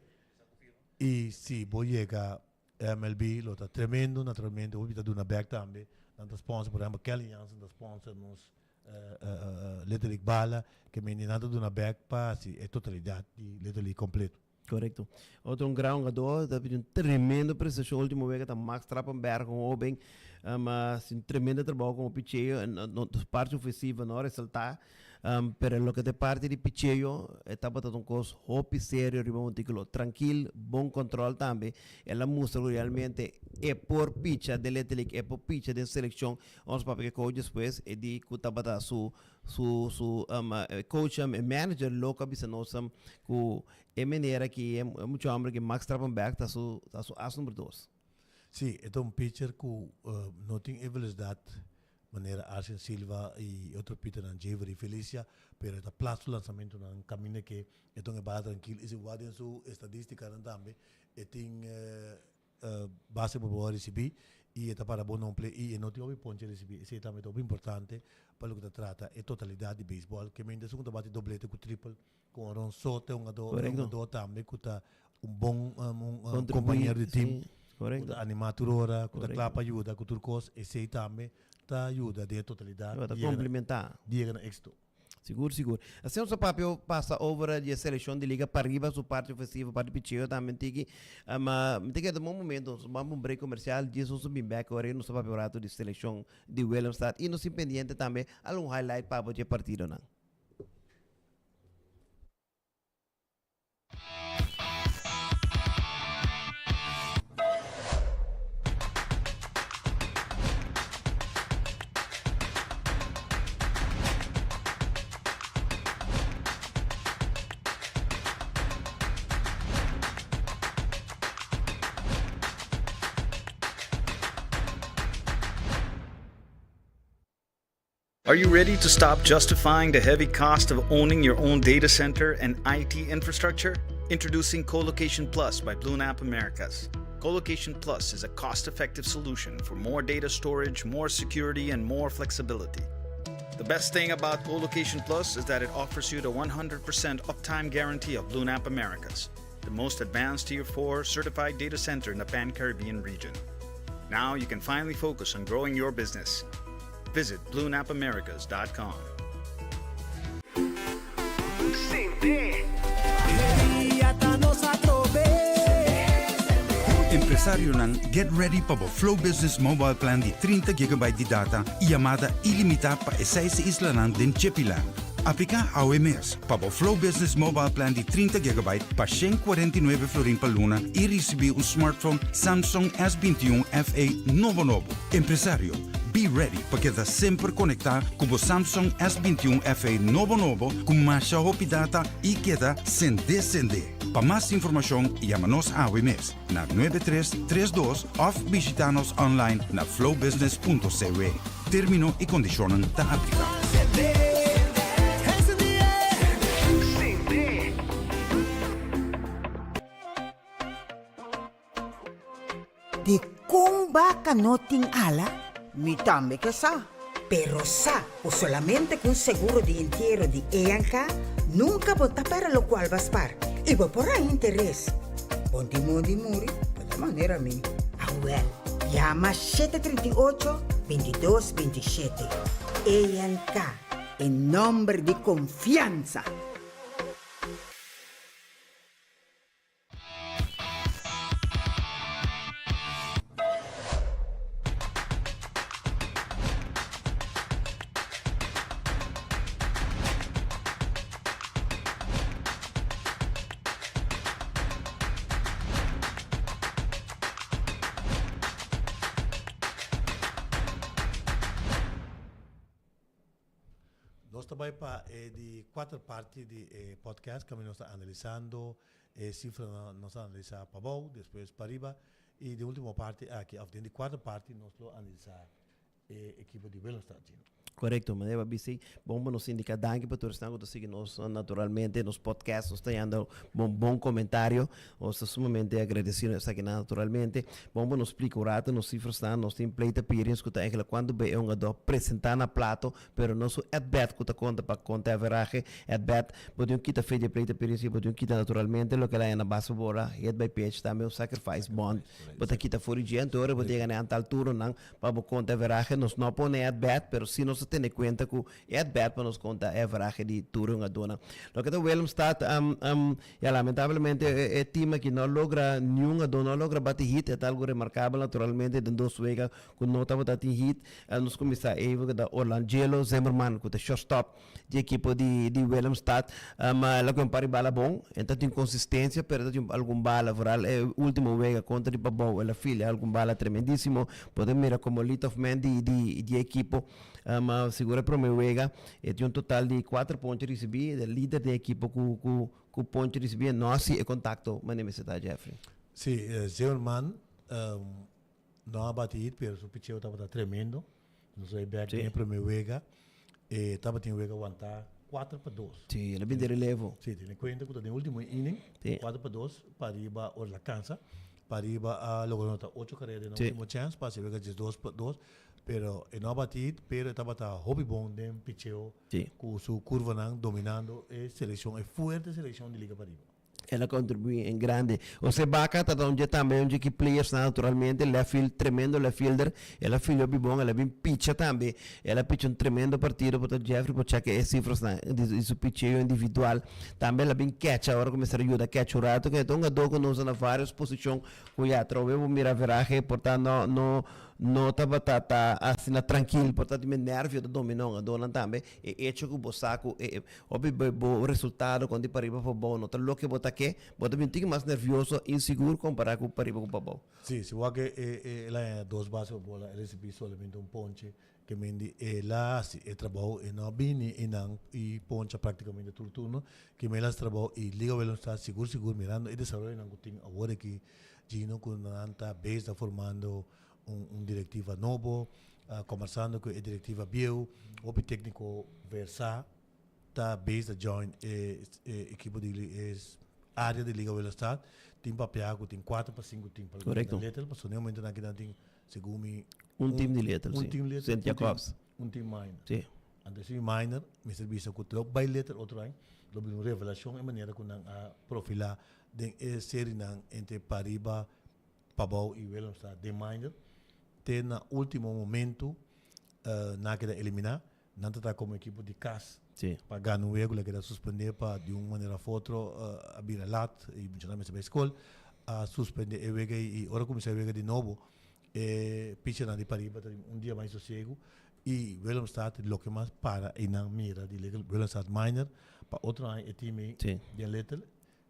Speaker 1: i si bo yega MLB lo ta tremendo, naturalmente hopi ta duna bek tambe, nan ta sponsor por ehempel Kelly Jansen ta sponsor nos Little League Bala, ke mende nan ta duna bek pa hasi e totalidat di Little League kompleto.
Speaker 2: Korekto. Otro un gran hungador ta pidi un tremendo prestashon ultimo wega ta Max Trappenberg, un hoben a hasi un tremendo trabou komo picheo, parti ofensivo no a resalta, Pero loke ta e parti di picheo e tabata un kos hopi serio riba montíkulo. Trankil, bon kòntròl tambe. El a mustra ku realmente e por picha den Little League, e por picha den selekshon. Ons papia ku e coach despues e di ku tabata su su su coach e manager loko a bisa nos ku e manera ki e mucha homber ki Max Trappenberg ta su ta su as number dos.
Speaker 1: Sí, e ta un pitcher ku no tin e velosidat. manera Arsen Silva y otro piternan Jevery Felicia, pero e ta plat su lanzamentonan caminda ke e ton e bala trankil y si wak den su estadisticanan tambe e tin base por boa ricibi y e ta para bon nomple y e no tin hopi ponche ricibi. Esey tambe ta hopi importante pa loke ta trata e totalidad di beisbol. Ke mente esun ku ta bati doblete ku triple ku un ron so ta e hungador, e hungador tambe ku ta un bon un compañero di team ku ta anima tur ora, ku ta kla pa yuda ku tur kos. Esey tambe ta yuda den e totalidad
Speaker 2: Ta complementa.
Speaker 1: di yega na exito.
Speaker 2: Sigur, sigur. Asina nos a papia pasa over di e seleccion di Liga Pariba, su parti ofensivo, parti picheo tambe tiki. Ma mi ta keda un momento, nos bam pa un break comercial, djis nos a bin bek ora y nos ta papia un rato di seleccion di Willemstad y nos tin pendiente tambe algun highlight pa bo dje partidonan.
Speaker 4: Are you ready to stop justifying the heavy cost of owning your own data center and IT infrastructure? Introducing Colocation Plus by BlueNap Americas. Colocation Plus is a cost effective solution for more data storage, more security, and more flexibility. The best thing about Colocation Plus is that it offers you the 100% uptime guarantee of BlueNap Americas, the most advanced Tier 4 certified data center in the Pan Caribbean region. Now you can finally focus on growing your business. Visit bluenapamericas.com.
Speaker 5: Empresarionan, get ready pa bo Flow Business Mobile Plan di 30 gigabyte di data y yamada ilimita pa e seis islanan den Chepiland. Aplica awe mes pa bo Flow Business Mobile Plan di 30 gigabyte pa 149 florin pa luna y ricibi un smartphone Samsung S21 FE nobo nobo. Empresario, Be ready pa keda semper konektá ku bo Samsung S 21 FE nobo nobo ku masha hopi data i keda sendé sendé. Pa mas informashon yama nos awe mes na 9332 òf bishitá nos online na flowbusiness.cw. Término i kondishonnan ta apliká.
Speaker 6: Di kon baka no tin ala? Mi tambe ke sa. Pero sa ku solamente ku un seguro di entiero di ENK nunka bo ta pera lokual ba spar i bo por haña interes. Bon di mondi muri bo ta manera mi. Awel, yama 738, 22, 27. ENK, e nomber di konfiansa!
Speaker 1: Nos ta bai pa e di kuater parti di e podcast kaminda nos ta analisando e sifranan, nos a analisa pabou, despues pariba i den ultimo parti aki of den di kuater parti nos lo analisa e ekipo di Willemstad, Gino.
Speaker 2: Korekto, manera bo a bisa ei, bon pa nos indiká danki pa tur esnan ku ta sigui nos naturalmente, nos podcast, nos ta yanda bon bon komentario, nos ta sumamente agradesido esakinan naturalmente. Bon pa nos splika un rato nos sifrasnan, nos tin plate appearance ku ta eigenlijk kuantu be e hungadó presentá na plato, pero no su at bat ku ta konta pa konta e averahe at bat. Bo tin un kita fe di e plate appearance i bo tin un kita naturalmente loke el a haña na base bola, hit by pitch, tambe un sacrifice bunt. Bo ta kita for di dje, anto ora bo ta yega na e antal turnonan pa bo konta e averahe. Nos no a pone e at bat, pero si nos ta tene kuenta ku e at bat pa nos konta e averahe di tur e hungadónan. Loke ta Willemstad, Ya, lamentablemente e team aki no a logra niun ado no a logra bati hit, e ta algo remarkabel naturalmente den dos wega ku no tabata tin hit. Nos kuminsá even ku ta Orlangelo Zimmerman ku ta shortstop di ekipo di di Willemstad. El a kohe un par di bala bon, e ta tin konsistensia pero ta tin algun bala, vooral e ultimo wega kontra di Pabou el a filia algun bala tremendisimo. Bo ta mira komo lead off man di di di e ekipo. Sigur e prome wega e tin un total di kuater ponche risibí, e lider den ekipo ku ku ku ponche risibí e no a hasi e kontakto manera mester ta Jeffrey.
Speaker 1: Si, Zimmerman no a bati hit pero su picheo tabata tremendo. Nos bai bek den e prome wega, e tabatin wega wantá 4-2.
Speaker 2: Sí, el a bin den relevo.
Speaker 1: Sí, tene kuenta ku ta den último inning, 4-2, Pariba ora el a kansa, Pariba a logra nota ocho karera den último chèns pa hasi wega 12-2, pero e no a bati hit, pero e tabata hopi bon den picheo ku su kurvanan dominando e selekshon, e fuerte selekshon di Liga Pariba.
Speaker 2: El a contribui en grande. Jose Baca ta un dje tambe un dje ki players nan naturalmente, left field, tremendo left fielder. El a field hopi bon, el a bin picha tambe. El a picha un tremendo partido, por ta Jeffrey por check e cifras nan di su picheo individual. Tambe el a bin catcha ora cu mester a yuda catcha un rato. Kende ta un hungador cu nos a na varios posicion cu ya atrobe bo mira averahe por ta no no no tabata ta asina trankil, por ta tin nervio ta domina hungadornan tambe. E hecho cu bo sa cu e Hopi bo resultado kon di pariba pa bou no ta loke bo ta ke, bo ta bin tiki mas nervioso, insigur kompará ku pariba ku pa bou.
Speaker 1: Sí, si wak e el a haña dos base pa bola, el risibí solamente un ponche, ke men di el a hasi e trabou, e no a bini einan i poncha práktikamente tur turno, ke men el a hasi trabou i Liga Willemstad sigur sigur mirando e desaroyonan ku tin awor aki, Gino ku nan ta bes ta formando un direktiva nobo, kombersando ku e direktiva bieu, hopi tékniko versá ta bes ta join e ekipo di e área di Liga Willemstad. Tin papia ku tin kuater pa sinku tim pa
Speaker 2: Korekto.
Speaker 1: Little, pasobra den e momentonan aki nan tin segun mi
Speaker 2: Un tim di Little,
Speaker 1: un
Speaker 2: si.
Speaker 1: tim Little,
Speaker 2: Sint
Speaker 1: un tim
Speaker 2: Jacobs.
Speaker 1: un tim minor.
Speaker 2: Si.
Speaker 1: Anto esi minor mester bisa ku lo bai Little otro aña lo bini un revelashon e manera ku nan a profilá den e serinan entre Pariba, Pabou i Willemstad den minor te na ultimo momento nan a keda eliminá. Nan ta ta komo ekipo di kas pa gana un wega ku la keda suspendé pa di un manera of otro a bira lat i muchanan mester bai skol. A suspendé e wega ei i ora kuminsá e wega di nobo e pichernan di pariba ta tin un dia mas sosiegu i Willemstad loke mas para einan mira di Willemstad minor pa otro aña e team ei den little.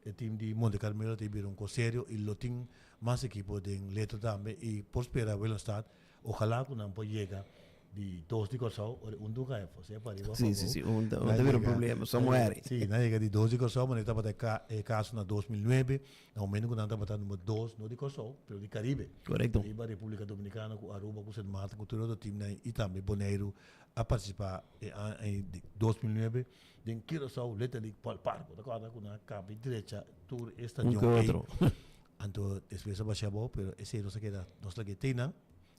Speaker 1: E team di Monte Carmelo ta bira un cos serio y lo tin mas ekipo den Leto tambe y por spera Willemstad ojalá cu nan por yega di dos di Corsou ora un duga efo sea pa ariba of
Speaker 2: Sí, sí, sí, un ta bira un problema, so muere.
Speaker 1: Sí, nan yega di dos di Corsou manera tabata e caso na 2009 na momento cu nan tabata number dos no di Corsou pero di Caribe.
Speaker 2: Correcto.
Speaker 1: Riba Republica Dominicana cu Aruba cu Sint Maarten cu tur otro teamnan y tambe Boneiru a participa e aña di 2009. Den Curaçao letterlijk palpar. Bo ta kòrda ku nan a kabi drecha tur e stadion
Speaker 2: Un ku
Speaker 1: ei. Anto despues a basha abou, pero esei nos a keda, nos ta keda teinan.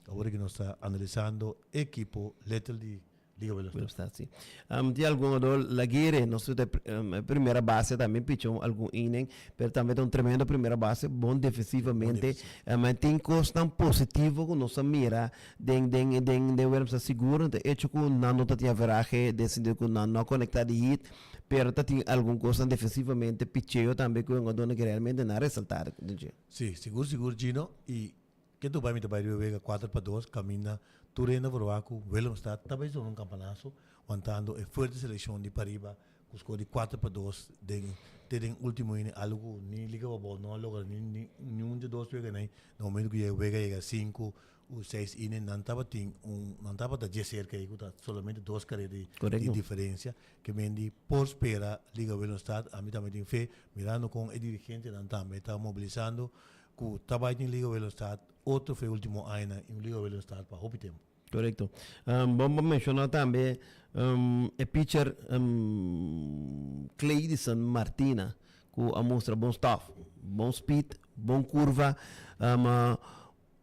Speaker 1: Awor ku nos ta analisando e ekipo letter di Liga Willemstad.
Speaker 2: Willemstad, si. Um, tin algun otro, Laguerre, nos ta um, primera base tambe picha un, algun inning, pero tambe ta un tremendo primera base, bon defensivamente. Um, tin kosnan positivo ku nos a mira Den den den den Willemstad sigur no ta hecho ku nan no ta tin averahe den sentido ku nan no a konektá di hit, pero ta tin algun kosnan defensivamente, picheo tambe ku e hungadónan ku realmente nan a resaltá den dje.
Speaker 1: Sí, sigur sigur Gino, i ke tu bai mi ta bai riba wega 4-2 kaminda tur hende a proba ku Willemstad ta bai zona un kampanaso wantando e fuerte selekshon di pariba ku skor di 4-2 den te den ultimo inning algu ku ni Liga Pabou no a logra ni ni niun di dos wega nei na momento ku e wega yega sinku U seis inning nan tabatin un nan tabata dje serka ei ku ta solamente dos karera di di diferensia ke men di por spera Liga Willemstad ami tambe tin fe mirando kon e dirigentenan tambe ta mobilisando ku ta bai tin Liga Willemstad otro fe ultimo añanan i un Liga Willemstad pa hopi tempu.
Speaker 2: Korekto. Bon bo menshona tambe e pitcher Cleidison Martina ku a mustra bon stòf, bon speed, bon kurva.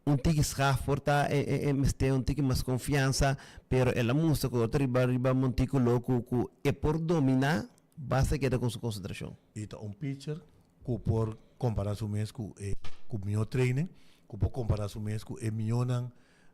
Speaker 2: Un tiki schaaf por ta e mester un tiki mas confiansa, pero el a mustra cu otro riba riba monticulo cu cu e por domina, basta keda cu su concentracion.
Speaker 1: E ta un pitcher cu por compara su mes cu e cu miho training, cu por compara su mes cu e mihonan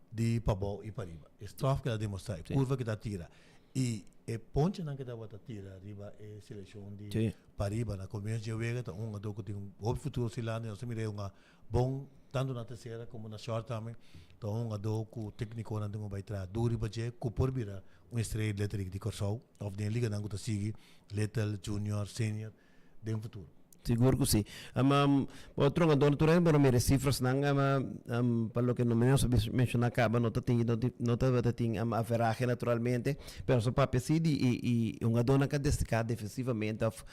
Speaker 1: di pabou y pariba. E straf cu el a demostra, e curva cu ta tira y e ponchenan cu tabata tira riba e seleccion di pariba na comienzo dje wega ta un hungador cu tin un hopi futuro silandi. Nos ta mira e hunga Bon, tantu na tersera komo na short tambe, ta un hungadó ku téknikonan tin ku bai traha duru riba dje ku por bira un estrella di Little League di Kòrsou òf den e liganan ku ta sigui, Little, Junior, Senior, den futuro.
Speaker 2: Sigur ku si. Otro hungador tur hende por a mira e sifrasnan pa loke no nos a menshoná kaba no ta tin no tabata tin averahe naturalmente pero nos a papia si di e hungadornan ku a destaká defensivamente òf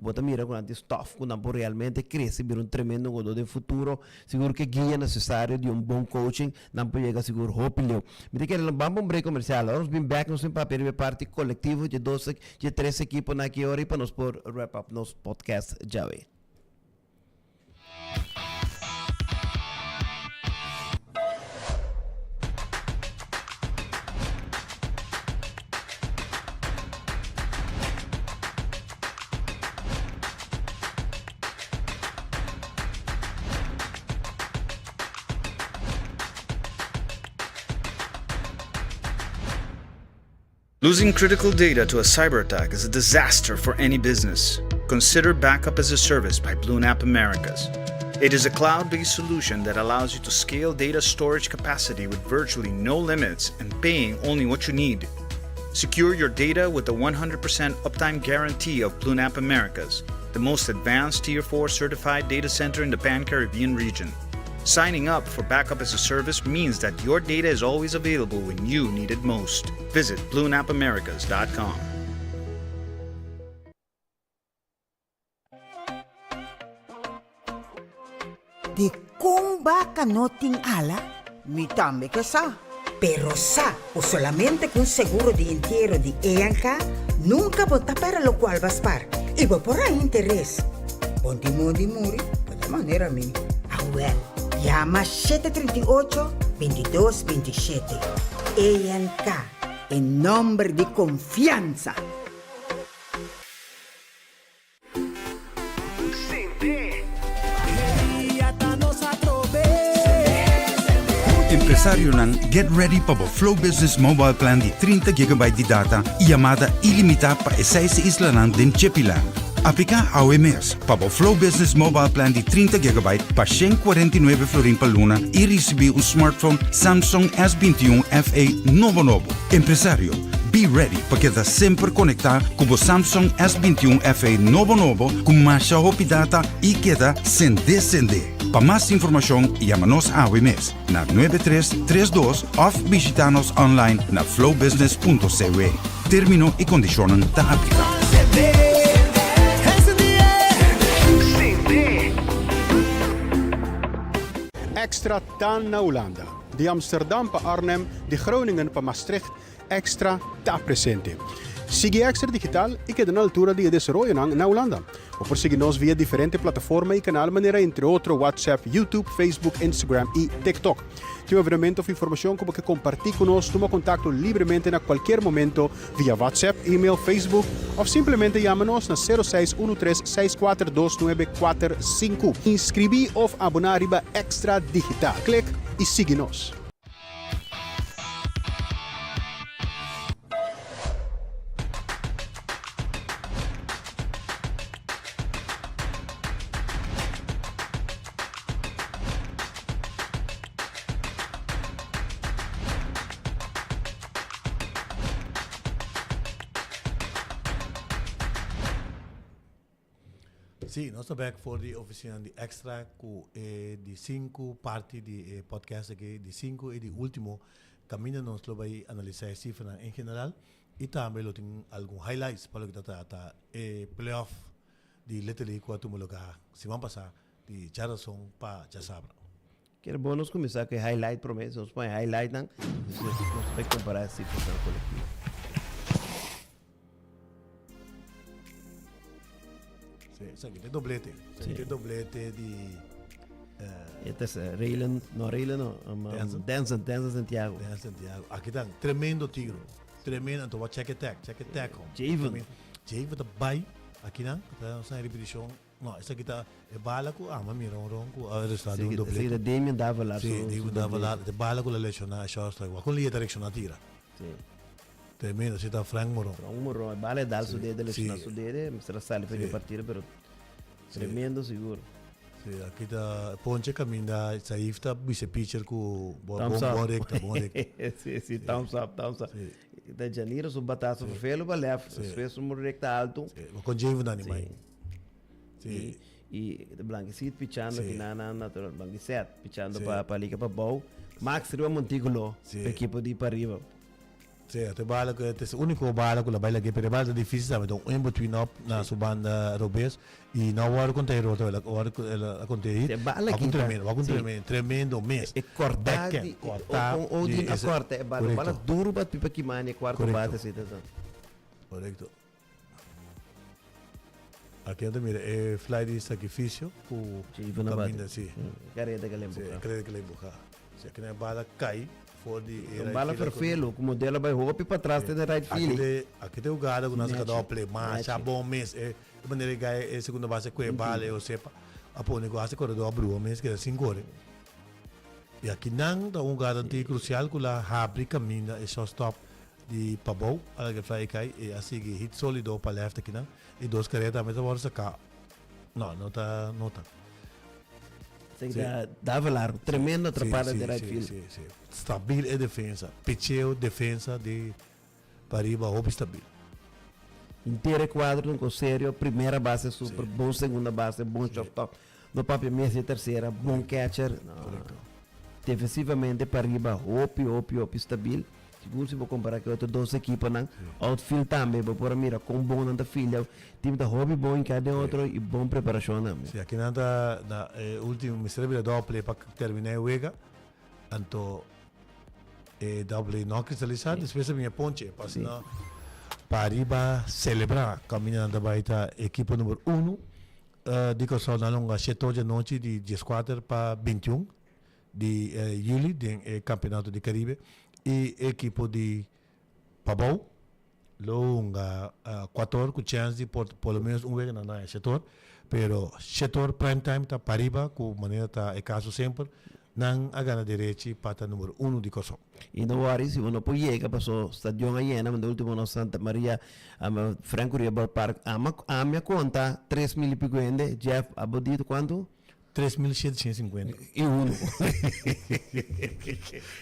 Speaker 2: bo ta mira ku nan tin stòf ku nan por realmente krese bira un tremendo hungador den futuro sigur ku e guia nesesario di un bon coaching nan por yega sigur hopi leu. Mi ta kere lo ban pa un break komersial ora nos bin bèk nos tin papia riba e parti kolektivo dje dos Dje tres ekiponan aki ora y pa nos por wrap up nos podcast djawe.
Speaker 4: Losing critical data to a cyber attack is a disaster for any business. Consider Backup as a Service by BlueNap Americas. It is a cloud based solution that allows you to scale data storage capacity with virtually no limits and paying only what you need. Secure your data with the 100% uptime guarantee of BlueNap Americas, the most advanced Tier 4 certified data center in the Pan Caribbean region. Signing up for Backup as a Service means that your data is always available when you need it most. Visit BlueNapAmericas.com.
Speaker 6: Di kon baka no tin ala? Mi tambe ke sa. Pero sa ku solamente ku un seguro di entiero di ENK nunka bo ta pèrdè lokual bo a spar i bo por haña interes. Bon di mondi muri bo ta manera mi. Awèl, yama 738, 22, 27. ENK, e nòmber di konfiansa!
Speaker 5: Empresarionan, get ready pa bo Flow Business Mobile Plan di 30 gigabyte di data y yamada ilimita pa e seis islanan den Chepiland. Aplica awe mes pa bo Flow Business Mobile Plan di 30 gigabyte pa 149 florin pa luna y ricibi un smartphone Samsung S21 FE nobo nobo. Empresario, Be ready pa keda semper konektá ku bo Samsung S21 FE nobo nobo ku masha hopi data i keda sendé sendé. Pa mas informashon yama nos awe mes na 9332 òf bishitá nos online na flowbusiness.cw. Término i kondishonnan ta apliká.
Speaker 7: Extra ta na Hulanda. Di Amsterdam pa Arnhem, di Groningen pa Maastricht, Extra ta presente. Sigui Extra Digital i keda na altura di e desaroyonan na Hulanda. Bo por sigui nos via diferente plataforma i kanal manera entre otro WhatsApp, YouTube, Facebook, Instagram i TikTok. Tin un evenemento of informashon ku bo ke kompartí ku nos, tuma kontakto libremente na kualkier momento via WhatsApp, email, Facebook of simplemente yama nos na 0613 642945. Inskribí of aboná riba Extra Digital. Klik i sigui nos.
Speaker 1: Sí, nos ta bek for di oficina di Extra cu e di cinco parti di e podcast aki, di cinco y di ultimo, caminda nos lo bay analisa e cifranan en general y tambe lo tin algun highlights pa loke ta trata e playoff di Little League cu a tuma lugar siman pasa di djarason pa djasabra.
Speaker 2: Kier bo nos kuminsá ku e highlight promé, si nos pon e highlightnan, despues nos ta bai kompará e sifranan kolektivo.
Speaker 1: Sí, esaki ta doblete. Esaki ta doblete di
Speaker 2: E ta Raylan, no Raylan no, um, Denson, Denson Santiago.
Speaker 1: Denson Santiago. Aki ta tremendo tiro. Tremendo, anto wa check attack, check attack.
Speaker 2: Javen.
Speaker 1: Javen ta bai aki nan, ta sa repeticion. No, esaki ta e bala ku ama mira un ron ku a resultá den un doblete.
Speaker 2: Esaki ta Damian Davelaar
Speaker 1: su doblete. Sí, Damian Davelaar, e bala ku la lesioná e shortstop. Wak kon lier ta reakshoná tira.
Speaker 2: Sí.
Speaker 1: Tremendo, esaki ta Frank Moron.
Speaker 2: Frank Moron, e bala e dal su dede, lesioná su dede, mester a sali for di e partido, pero tremendo sigur.
Speaker 1: Sí, aki ta Ponche kaminda Saif ta bisa e pitcher ku bon bon rekta, bon rekta.
Speaker 2: Sí, sí, thumbs up, thumbs up. Ta Janiro su batazo vervelo pa left, despues un rekta alto.
Speaker 1: Sí, con Javen dan mai.
Speaker 2: I Blankesit pichando ki nan nan natural Blankeset pichando pa pa Liga Pabou. Max riba Montículo pa ekipo di Pariba.
Speaker 1: Sí, te bala ku te úniko bala ku la bai lag'é, pero e bala ta difísil tambe, ta un in between up na su banda robes i no a wòrdu konta eror tambe, el a wòrdu el a konta hit.
Speaker 2: E bala
Speaker 1: Wak un
Speaker 2: kita,
Speaker 1: tremendo, wak un
Speaker 2: sí.
Speaker 1: tremendo, tremendo mes.
Speaker 2: E kòrtá
Speaker 1: Backhand,
Speaker 2: di,
Speaker 1: kòrtá
Speaker 2: kon
Speaker 1: di
Speaker 2: Odin a
Speaker 1: ese,
Speaker 2: kòrta e bala, un bala
Speaker 1: korekto.
Speaker 2: duru bat pipa kimani e kuarto
Speaker 1: Korekto.
Speaker 2: bate así ta ta.
Speaker 1: Korekto. Aki nan ta mira e fly di sakrifisio ku
Speaker 2: Ivan a bate.
Speaker 1: kaminda, sí.
Speaker 2: Kareda ke la
Speaker 1: Sí,
Speaker 2: empuhá.
Speaker 1: kareda ke la empuhá. Sí, aki nan e bala kai for di e
Speaker 2: Un
Speaker 1: right
Speaker 2: bala
Speaker 1: fielder ku.
Speaker 2: ferfelu ku modelo a bai hopi patras te den right
Speaker 1: Aki
Speaker 2: field.
Speaker 1: te aki te hugada ku nan saka
Speaker 2: Nechi,
Speaker 1: doble masha
Speaker 2: nechi.
Speaker 1: bon mes. E e manera e gai e segunda base ku e bala e Josepa a pone ku hasta e koredor a brua mes keda sin kore. I aki nan ta un hugada anti krusial ku la habri kaminda e shortstop di pabou a laga e fly kai e a sigui hit solido pa left akinan i dos kareda tambe ta wòrdu saká. No, no ta nota.
Speaker 2: Sí. Davelaar, tremendo atrapada
Speaker 1: sí,
Speaker 2: de right
Speaker 1: sí,
Speaker 2: field.
Speaker 1: Sí, sí. Stabil e defensa. Picheo, defensa di pariba hopi stabil.
Speaker 2: Inter e cuadro un serio, primera base super,
Speaker 1: Sí.
Speaker 2: bon segunda base, bon shortstop. No papia mes di tercera, bon catcher. No.
Speaker 1: Correcto.
Speaker 2: Defensivamente pariba hopi, hopi, hopi stabil. Sigur si bo compara cu e otro dos equiponan. Outfield tambe, bo por a mira con bon nan ta filia. Team ta hopi bon hinca den otro y bon preparacion tambe.
Speaker 1: Si, aki nan ta na e ultimo, mester a bira doble pa termina e wega. Anto e doble no a cristalisa, despues a bini e ponche. Pa asina pariba celebra caminda nan ta bay ta equipo number uno di Corsou nan longa shete ocho anochi di dieskuater pa bintiun. Di juli den e Campeonato di Caribe y e ekipo di Pabou lo hunga cuator cu chance di por por lo menos un wega nan na e shetor pero shetor prime time ta pariba cu manera ta e caso semper nan a gana derechi pa ta numero uno di Corsou.
Speaker 2: Y no worry si bo no por yega paso stadion a yena manda ultimo nos Santa Maria Frank Curiel Ballpark ama ami a conta 3000 y pico hende Jeff abo di cuanto?
Speaker 1: 3750.
Speaker 2: I unu.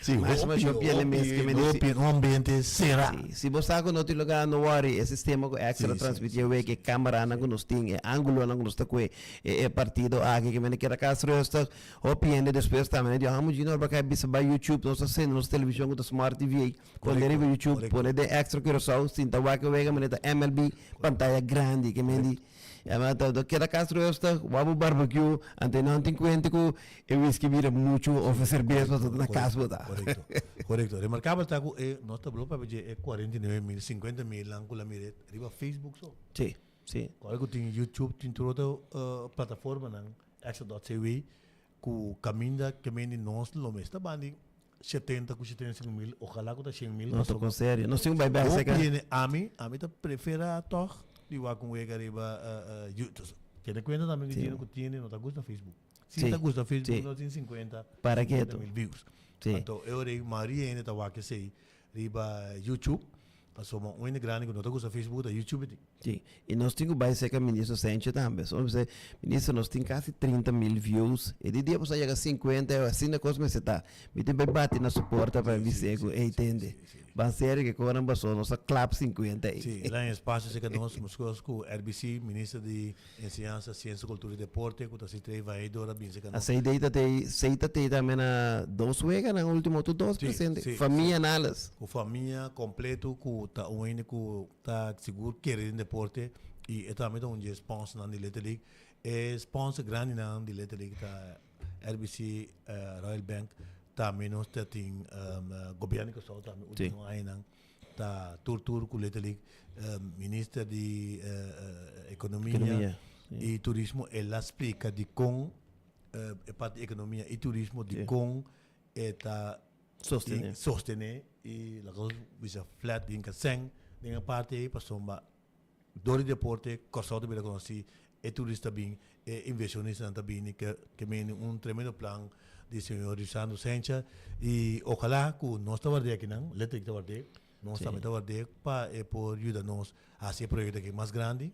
Speaker 1: Sí,
Speaker 2: Mas
Speaker 1: hopi,
Speaker 2: mas yo piele mes que me
Speaker 1: hopi, hopi, un ambiente será.
Speaker 2: Sí, si bo sa ku no tin lugar, no worry. E sistema ku Extra
Speaker 1: Sí, sí,
Speaker 2: transmití awe, ke kameranan ku nos tin, e ángulonan ku nos ta kue, e e partido aki ke mene keda kas rustig. Hopi hende despues tambe na di, ah, Mujino ora kai bisa bai YouTube, nos ta sende nos televishon ku ta Smart TV ei. Pone
Speaker 1: Korekto,
Speaker 2: riba YouTube,
Speaker 1: korekto.
Speaker 2: pone den Extra Curaçao, sinta wak e wega mene ta MLB, pantaya grandi, ke men di. Ya mi ta keda kas rustig, wak bo barbecue, ante nan tin kuenta ku e whisky bira muchu of e serbes pasobra ta na kas bo ta.
Speaker 1: Korekto, korekto. Remarkabel ta ku e nos ta blo papia dje e 49 mil, 50 mil nan ku la mira riba Facebook so.
Speaker 2: Sí, sí.
Speaker 1: Kòrda ku tin YouTube, tin tur otro plataformanan, extra dot cw, ku kaminda ke men di nos lo mes ta bandi 70 ku 75 mil, ojalá ku ta 100 mil.
Speaker 2: No ta kon serio. Nos tin un bai bek
Speaker 1: Hopi
Speaker 2: seka.
Speaker 1: hende, ami, ami ta prefera tòg di wak un wega riba YouTube. Tene kuenta tambe ku hende ku tiene no ta gusta Facebook. Si ta gusta Facebook no tin 50,
Speaker 2: Para
Speaker 1: 50
Speaker 2: ketu.
Speaker 1: mil views.
Speaker 2: Sí.
Speaker 1: Anto e ora ei mayoria hende ta wak esei riba YouTube. Pasobra un hende grandi ku no ta gusta Facebook ta YouTube tin.
Speaker 2: Sí, i nos tin ku bai serka Ministro Sencho tambe. So nos bisa, Ministro, nos tin kasi 30 mil views. E di dia boso a yega 50, asina kos mester ta. Mi tin bai bati na su porta pa bis'é ku, ey, tende, ban serio ke konan boso, nos a klap 50 ey.
Speaker 1: Sí, el a espacio serka nos, meskos ku RBC, Minister di Enseñansa, Siensia, Kultura i Deporte, ku ta si trei vaedor a bin serka nos.
Speaker 2: A sei ta tei, sei ta tei tambe na dos weganan ultimo, tur dos presente, famia en alles.
Speaker 1: Ku famia kompleto ku ta un hende ku Ta sigur kere den deporte y e tambe ta un dje sponsornan di Little League. E sponsor grandinan di Little League ta RBC, Royal Bank, tambe nos ta tin Gobierno di Kòrsou tambe ultimo añanan ta tur tur ku Little League. Minister di Ekonomia y Turismo el a splika dikon e parti di ekonomia y turismo dikon e ta
Speaker 2: Sostené.
Speaker 1: Sostené i laga nos bisa flat den Kasèn den e parti ei pasobra dor di deporte Kòrsou ta bira konosí, e turista ta bin, e invershonistanan ta bini ke ke meni un tremendo plan di señor Lisandro Sencha i ojalá ku nos ta ward'é akinan, Letterlijk ta ward'é, nos tambe ta ward'é pa e por yuda nos hasi e proyekto aki mas grandi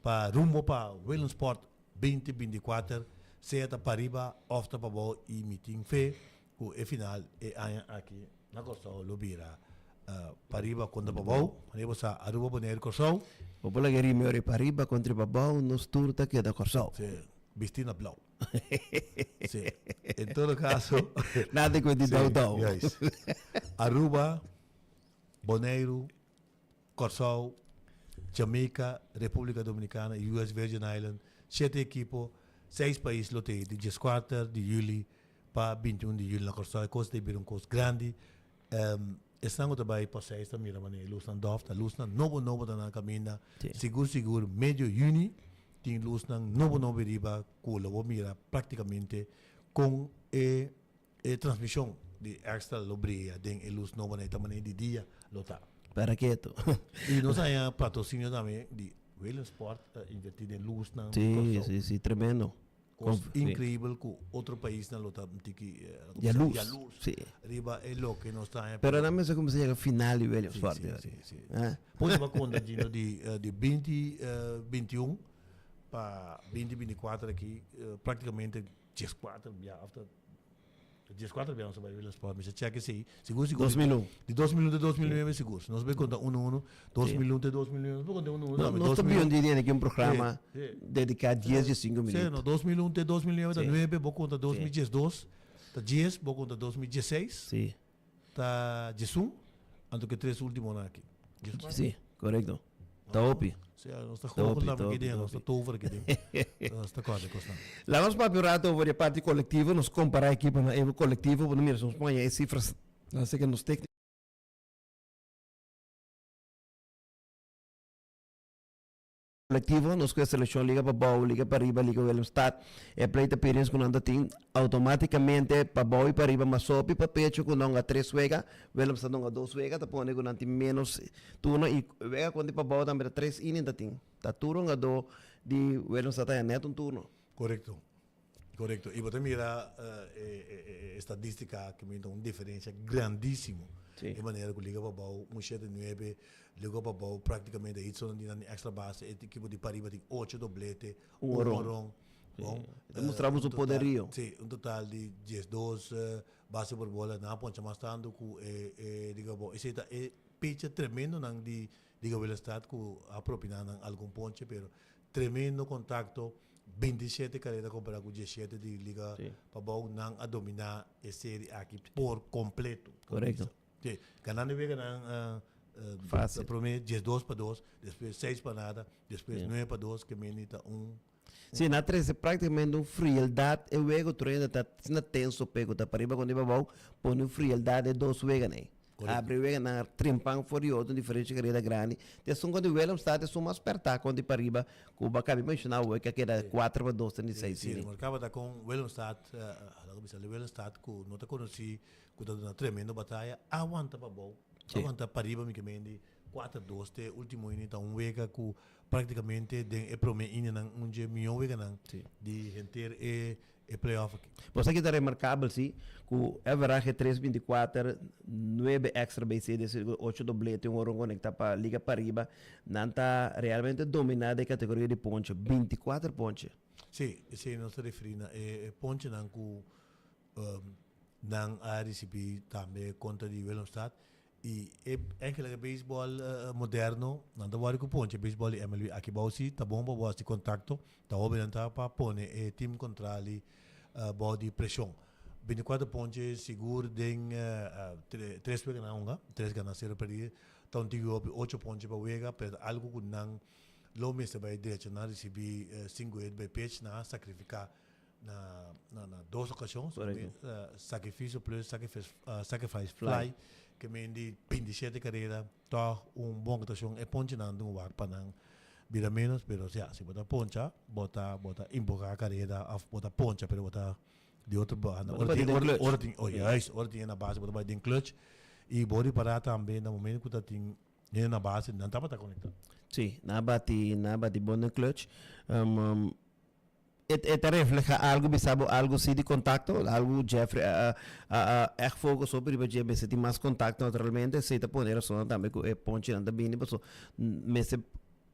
Speaker 1: pa rumbo pa Willemsport 2024 sea ta pariba òf ta pabou i mi tin fe Ku e final e aña aki na Kòrsou lo bira Pariba kontra Pabou, wanneer bo sa Aruba, Boneiru, Kòrsou.
Speaker 2: Bo por laga rimi ora pariba kontra Pabou, nos tur ta keda Kòrsou.
Speaker 1: Sí, bistí na blou. Sí, en todo kaso.
Speaker 2: Nada ku di dou dou.
Speaker 1: Juist. Aruba, Boneiru, Kòrsou, Jamaica, Repúblika Dominikana i US Virgin Island, shete ekipo, seis pais lo t'ei di dieskuater di yüli pa bintiun di yüli na Kòrsou. E kos ta bira un kos grandi. Esnan ku ta bai Pasais ta mira manera e lusnan dòf, ta lusnan nobo nobo ta na kaminda. Sigur sigur medio yüni tin lusnan nobo nobo riba ku lo bo mira praktikamente kon e e transmishon di Extra lo bria den e lus nobo nan e ta manera di dia lo ta.
Speaker 2: Para ketu.
Speaker 1: I nos haña patrosinio tambe di Williamsport ta invertí den lusnan.
Speaker 2: Sí, sí, sí, tremendo.
Speaker 1: Kos increibel ku otro paisnan lo ta un tiki
Speaker 2: Yalurs,
Speaker 1: yalurs
Speaker 2: sí.
Speaker 1: riba e loke nos ta haña.
Speaker 2: Pero nan mester kuminsá yega final di Williamsport.
Speaker 1: Sí, sí, sí, sí. Por bo a konta Gino di di binti 21 pa binti 24 aki praktikamente dieskuater bia òf ta Dieskuater bia nos a bai Willemsport, mi sa check esei. Sigur sigur.
Speaker 2: 2001.
Speaker 1: Di 2001 te 2009 sigur. Si nos bai konta uno uno, 2001 te 2009, nos por konta uno uno tambe.
Speaker 2: Nos ta bira un dia aki un programa dediká dies di sinku
Speaker 1: Sí,
Speaker 2: minuut.
Speaker 1: no, 2001 te 2009 ta
Speaker 2: Sí.
Speaker 1: nuebe, bo konta 2012 ta dies, bo konta 2016
Speaker 2: Sí.
Speaker 1: Ta djesun, anto ke tres ultimonan aki. Djeskuater?
Speaker 2: Sí, korekto. Ta hopi.
Speaker 1: Sí, nos ta
Speaker 2: Ta hopi,
Speaker 1: goochelen
Speaker 2: ta
Speaker 1: aki
Speaker 2: hopi,
Speaker 1: den,
Speaker 2: ta
Speaker 1: nos ta
Speaker 2: hopi.
Speaker 1: tover aki den. Nos ta kòrda e kosnan.
Speaker 2: Laat nos papia un rato over e parti kolektivo. Nos kompará ekiponan e kolektivo. Bo ta mira si nos pon aña e sifras nan seke nos tékniko. Kolektivo, nos ku e selekshon Liga Pabou, Liga Pariba, Liga Willemstad, e plate appearance ku nan ta tin outomátikamente pabou i pariba mas hopi pa pecho ku nan a tres wega, Willemstad nan a dos wega ta pone ku nan tin ménos turno i wega kontra pabou tambe ta tres inning ta tin. Ta tur hungadó di Willemstad ta haña nèt un turno.
Speaker 1: Korekto, korekto. I bo ta mira e estadístika ku mi ta un diferensia grandísimo. E manera ku Liga Pabou un shete nuebe Luego pa bou prácticamente hit sonan di nan extra base e equipo di pariba tin ocho doblete,
Speaker 2: Un
Speaker 1: un
Speaker 2: horon.
Speaker 1: horon. Bon,
Speaker 2: E ta mustra bo
Speaker 1: un
Speaker 2: su
Speaker 1: total,
Speaker 2: poderio.
Speaker 1: sí, un total di 12 base por bola. Nan a poncha mas tanto ku e e Liga Bou. Esei ta e pitcher tremendo nan di Liga Willemstad ku a propina nan algun ponche pero tremendo contacto, 27 carrera compara ku 17 di Liga Pabou. Nan a domina e serie aki por completo.
Speaker 2: Correcto.
Speaker 1: Sí, ganando weganan
Speaker 2: Fácil.
Speaker 1: promé 12 pa 2, despues 6 pa nada, despues 9 pa 2, ke meni ta un.
Speaker 2: Sí, nan a trese práktikamente un frieldat e wega otro hende ta asina tenso p'e ku ta pariba kontra i pabou, pone un frieldat e dos weganan ei.
Speaker 1: Korekto.
Speaker 2: Abri weganan a trimpan for di otro un diferensha kareda grandi. Te esun kontra Willemstad esun mas pèrtá kontra i pariba ku bo a kabi menshoná awor ke a keda kuater pa dos trinta i seis
Speaker 1: Sí,
Speaker 2: inning.
Speaker 1: Morkaba ta kon Willemstad, laga bisa Willemstad ku no ta konosí Ku ta duna tremendo bataya, a wanta pa bou, a wanta pariba mi ke mendi kuater dos te ultimo inning ta un wega ku praktikamente den e prome inningnan un dje mihó weganan di henter e e playoff aki.
Speaker 2: Bo sa ki ta remarkabel si, ku average tres 24, nuebe extra base hit, es ocho doblete, un horon konekta pa liga pariba, nan ta realmente domina den kategoria di ponche, 24 ponche.
Speaker 1: Si, esei nos ta referí na e ponchenan ku Nan a ricibi tambe contra di Willemstad y e eigenlijk e baseball moderno nan ta worde cu ponche baseball di MLB aki bao si ta bon pa bo haci contacto ta hopi nan ta pa pone e team contrali bao di presion 24 ponche sigur den tres wega nan a hunga tres gana cero perdi ta un tiki hopi ocho ponche pa wega pero ta algo cu nan lo mester bay drecha nan ricibi cinco hit by pitch nan a sacrifica na na na dos ocasion
Speaker 2: Correcto.
Speaker 1: uh, sacrificio plus sacrifice, uh, sacrifice fly, que men di 27 carrera toch un bon actuacion e ponche nan dun wak pa nan bira menos pero ja si bota poncha bota bota invoca carrera of bota poncha pero bota di otro banda
Speaker 2: Bota
Speaker 1: ora
Speaker 2: bati
Speaker 1: tin
Speaker 2: den
Speaker 1: ora
Speaker 2: clutch.
Speaker 1: ora tin oh juist ora tin na base bota bai den clutch y bo ripara tambe na momento cu ta tin hende na base nan tabata conecta.
Speaker 2: Sí, nan a bati, nan a bati bon den clutch. Um, um, E ta refleha algu, bisa bo algu si di kontakto, algu Jeffrey a a ègt focus hopi riba dje, mester tin mas kontakto naturalmente, esei ta pone rasonnan tambe ku e ponchinan ta bini paso mester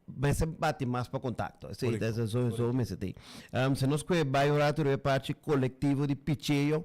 Speaker 2: mester bati mas pa kontakto, esei ta esei mester tin. Si nos kue bai un ratu riba e parchi kolektivo di picheo,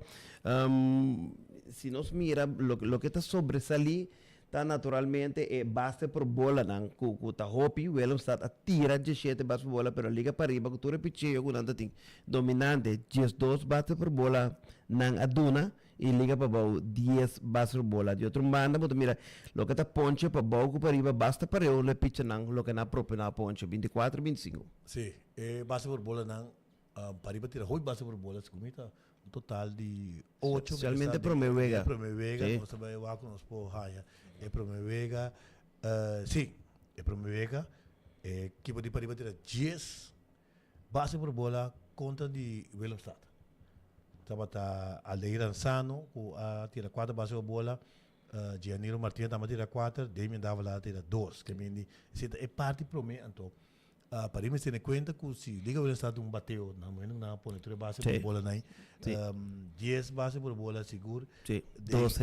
Speaker 2: si nos mira loke ta sobresalí. ta naturalmente e base por bolanan ku ku ta hopi. Willemstad a tira 17 base por bola pero Liga Pariba ku tur e picheo ku nan ta tin dominante 12 base por bola nan a duna i Liga Pabou 10 base por bola. Di otro banda bo ta mira loke ta ponche Pabou ku Pariba basta pareu lo e pichanan loke nan a propio nan a ponche 24 i 25.
Speaker 1: Sí, e base por bolanan Pariba tira hopi base por bola segun mi ta un total di ocho.
Speaker 2: Especialmente prome wega.
Speaker 1: Prome wega nos ta bai wak ku nos por haya e prome wega si e prome wega e ekipo di Pariba tira 10 base por bola kontra di Willemstad. Tabata Aldeir Ansano ku a tira kuater base por bola Gianiro Martina tambe a tira kuater Damian Davila a tira dos. Ke mindi esei ta e parti prome anto. Pa di mester tene cuenta cu si Liga Willemstad un bateo na momento cu nan a pone tur e base por bola nan 10 base por bola sigur den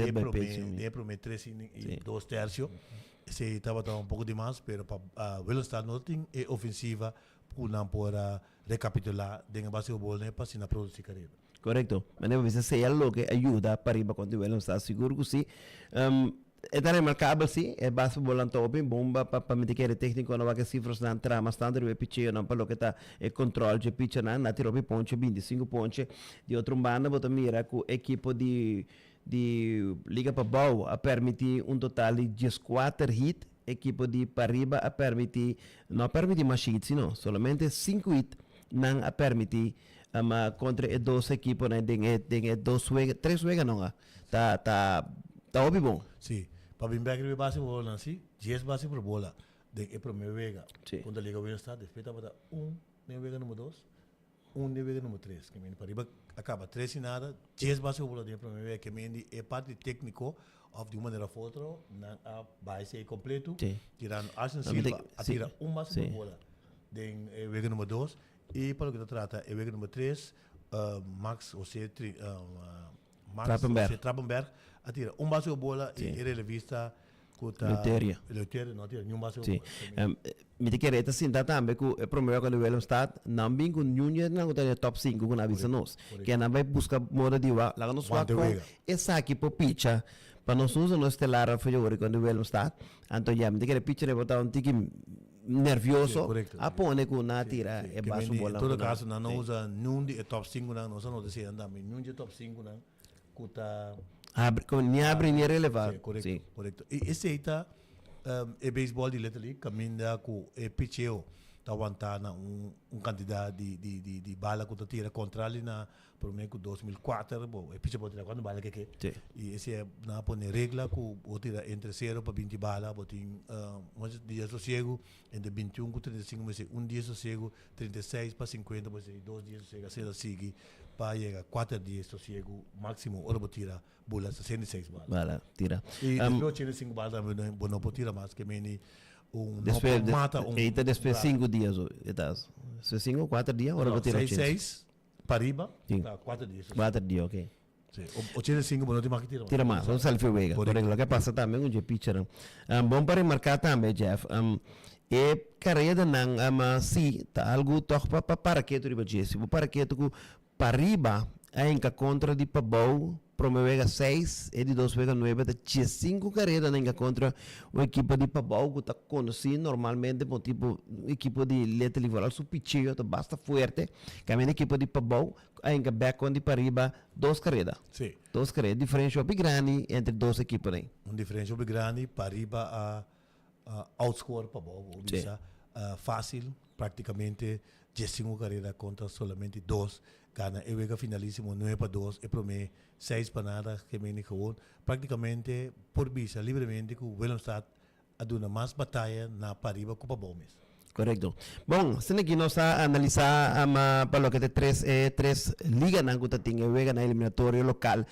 Speaker 1: e prome den e prome tres inning y dos tercio esey tabata un poco di mas pero pa Willemstad no tin e ofensiva cu nan por a recapitula den e base por bola nan pa asina produci careda.
Speaker 2: Correcto. Manera bo bisa sea loke a yuda pariba contra Willemstad sigur cu si. E ta remarkabel si, e basketbolnan ta hopi bon pa pa mi ta kere teknikonan wak e sifrasnan traha mas tantu riba e picheonan pa loke ta e kontrol dje pichernan. Nan a tira hopi ponche, 25 ponche. Di otro un banda bo ta mira ku ekipo di di Liga Pabou a permití un total di 14 hit, ekipo di Pariba a permití, no a permití mas hit sino solamente sinku hit nan a permití kontra e dos ekiponan den e den e dos wega, tres weganan a. Ta ta ta hopi bon.
Speaker 1: Sí, pa bin bek riba e base por bola nan sí, 10 base por bola den e prome wega
Speaker 2: Sí.
Speaker 1: kontra Liga Willemstad, despues tabata un den wega number dos, un den wega number tres. Ke mende pariba a kaba tres i nada, 10 base por bola den e prome wega, ke mende e parti tekniko of di un manera of otro nan a bai esei kompleto,
Speaker 2: Sí.
Speaker 1: tirando Arsen
Speaker 2: Nan
Speaker 1: Silva a
Speaker 2: sí,
Speaker 1: tira un base
Speaker 2: sí.
Speaker 1: por bola den e wega number dos i pa loke ta trata e wega number tres, Max Jose Tri Max
Speaker 2: Trappenberg.
Speaker 1: José Trappenberg a tira un base op bola
Speaker 2: Sí.
Speaker 1: y e relevista cu ta
Speaker 2: Leuterio.
Speaker 1: Leuterio no a tira ni un base op
Speaker 2: Sí.
Speaker 1: bola.
Speaker 2: Mi ta kere e ta sinta tambe ku e prome wega di Willemstad, nan bin ku niun di nan ku ta den e top sinku ku nan a bisa nos.
Speaker 1: Correcto.
Speaker 2: Ke nan bai buska moda di wak, laga nos wak
Speaker 1: Wante
Speaker 2: kon
Speaker 1: wega.
Speaker 2: esaki por picha pa nos usa nos estelar afo yori kon di Willemstad. Anto ya, mi ta kere picha por ta un tiki nervioso
Speaker 1: Sí, correcto.
Speaker 2: a pone ku nan a tira
Speaker 1: Sí,
Speaker 2: e
Speaker 1: ke
Speaker 2: baso
Speaker 1: men di,
Speaker 2: bola
Speaker 1: En todo
Speaker 2: ku nan.
Speaker 1: caso, nan no
Speaker 2: Sí.
Speaker 1: usa niun di e top 5 nan, nos a nota esei tambe, niun di e top 5 nan ku ta
Speaker 2: Abri, ku ni abri ni releva.
Speaker 1: Sí, correcto,
Speaker 2: Sí.
Speaker 1: correcto. I esei ta e baseball di Little League kaminda ku e picheo ta wanta na un un kantidat di di di di bala ku ta tira kontrali na Prome ku 2004 bo e picha bo tira kuantu bala ke ke.
Speaker 2: Sí.
Speaker 1: I esei nan a pone regla ku bo tira entre sero pa 20 bala bo tin un dia sosiegu entre 21 ku 35 bo hasi un dia sosiegu 36 pa 50 bo hasi dos dia sosiegu asina ta sigui pa yega kuater dia sosiegu maximo ora bo tira bula 66 bala.
Speaker 2: Bala tira.
Speaker 1: I despues 85 bala tambe bo no por tira mas ke meni un no
Speaker 2: Despues
Speaker 1: por mata un
Speaker 2: ei ta despues sinku dia so e ta despues sinku kuater dia ora bo tira
Speaker 1: 6
Speaker 2: ochenta.
Speaker 1: 6 Pariba
Speaker 2: Sí.
Speaker 1: ta 4 dia.
Speaker 2: 4 dia, ok.
Speaker 1: Sí. 85 bo no tin mas ki tira mas.
Speaker 2: Tira mas, un selfie wega.
Speaker 1: Correcto.
Speaker 2: Correcto. Loke pasa tambe ku dje pitchernan. Um, bon pa remarká tambe, Jeff, um, e karedanan um, si ta algu tòg pa pa para ketu riba dje. Si bo para ketu ku pariba a hinka kontra di pabou Prome wega seis, e di dos wega nuebe ta 15 kareda nan kontra un ekipo di Pabou ku ta konosí normalmente pa un tipo un ekipo di Little League vooral su picheo ta basta fuerte. Kaminda ekipo di Pabou a hinka bèk kon di pariba dos kareda.
Speaker 1: Sí.
Speaker 2: Dos kareda. Diferensha hopi grandi entre dos ekiponan.
Speaker 1: Un diferensha hopi grandi, pariba a outscore Pabou, bo bisa fácil, prácticamente 15 carrera contra solamente dos. Gana e wega finalísimo 9-2, e promé 6-0, gemene gewoon. Prácticamente por bisa libremente ku Willemstad a duna mas bataya na pariba ku Pabou mes.
Speaker 2: Korekto. Bon, asina aki nos a analisá pa loke ta e tres e tres liganan ku ta tin e weganan eliminatorio lokal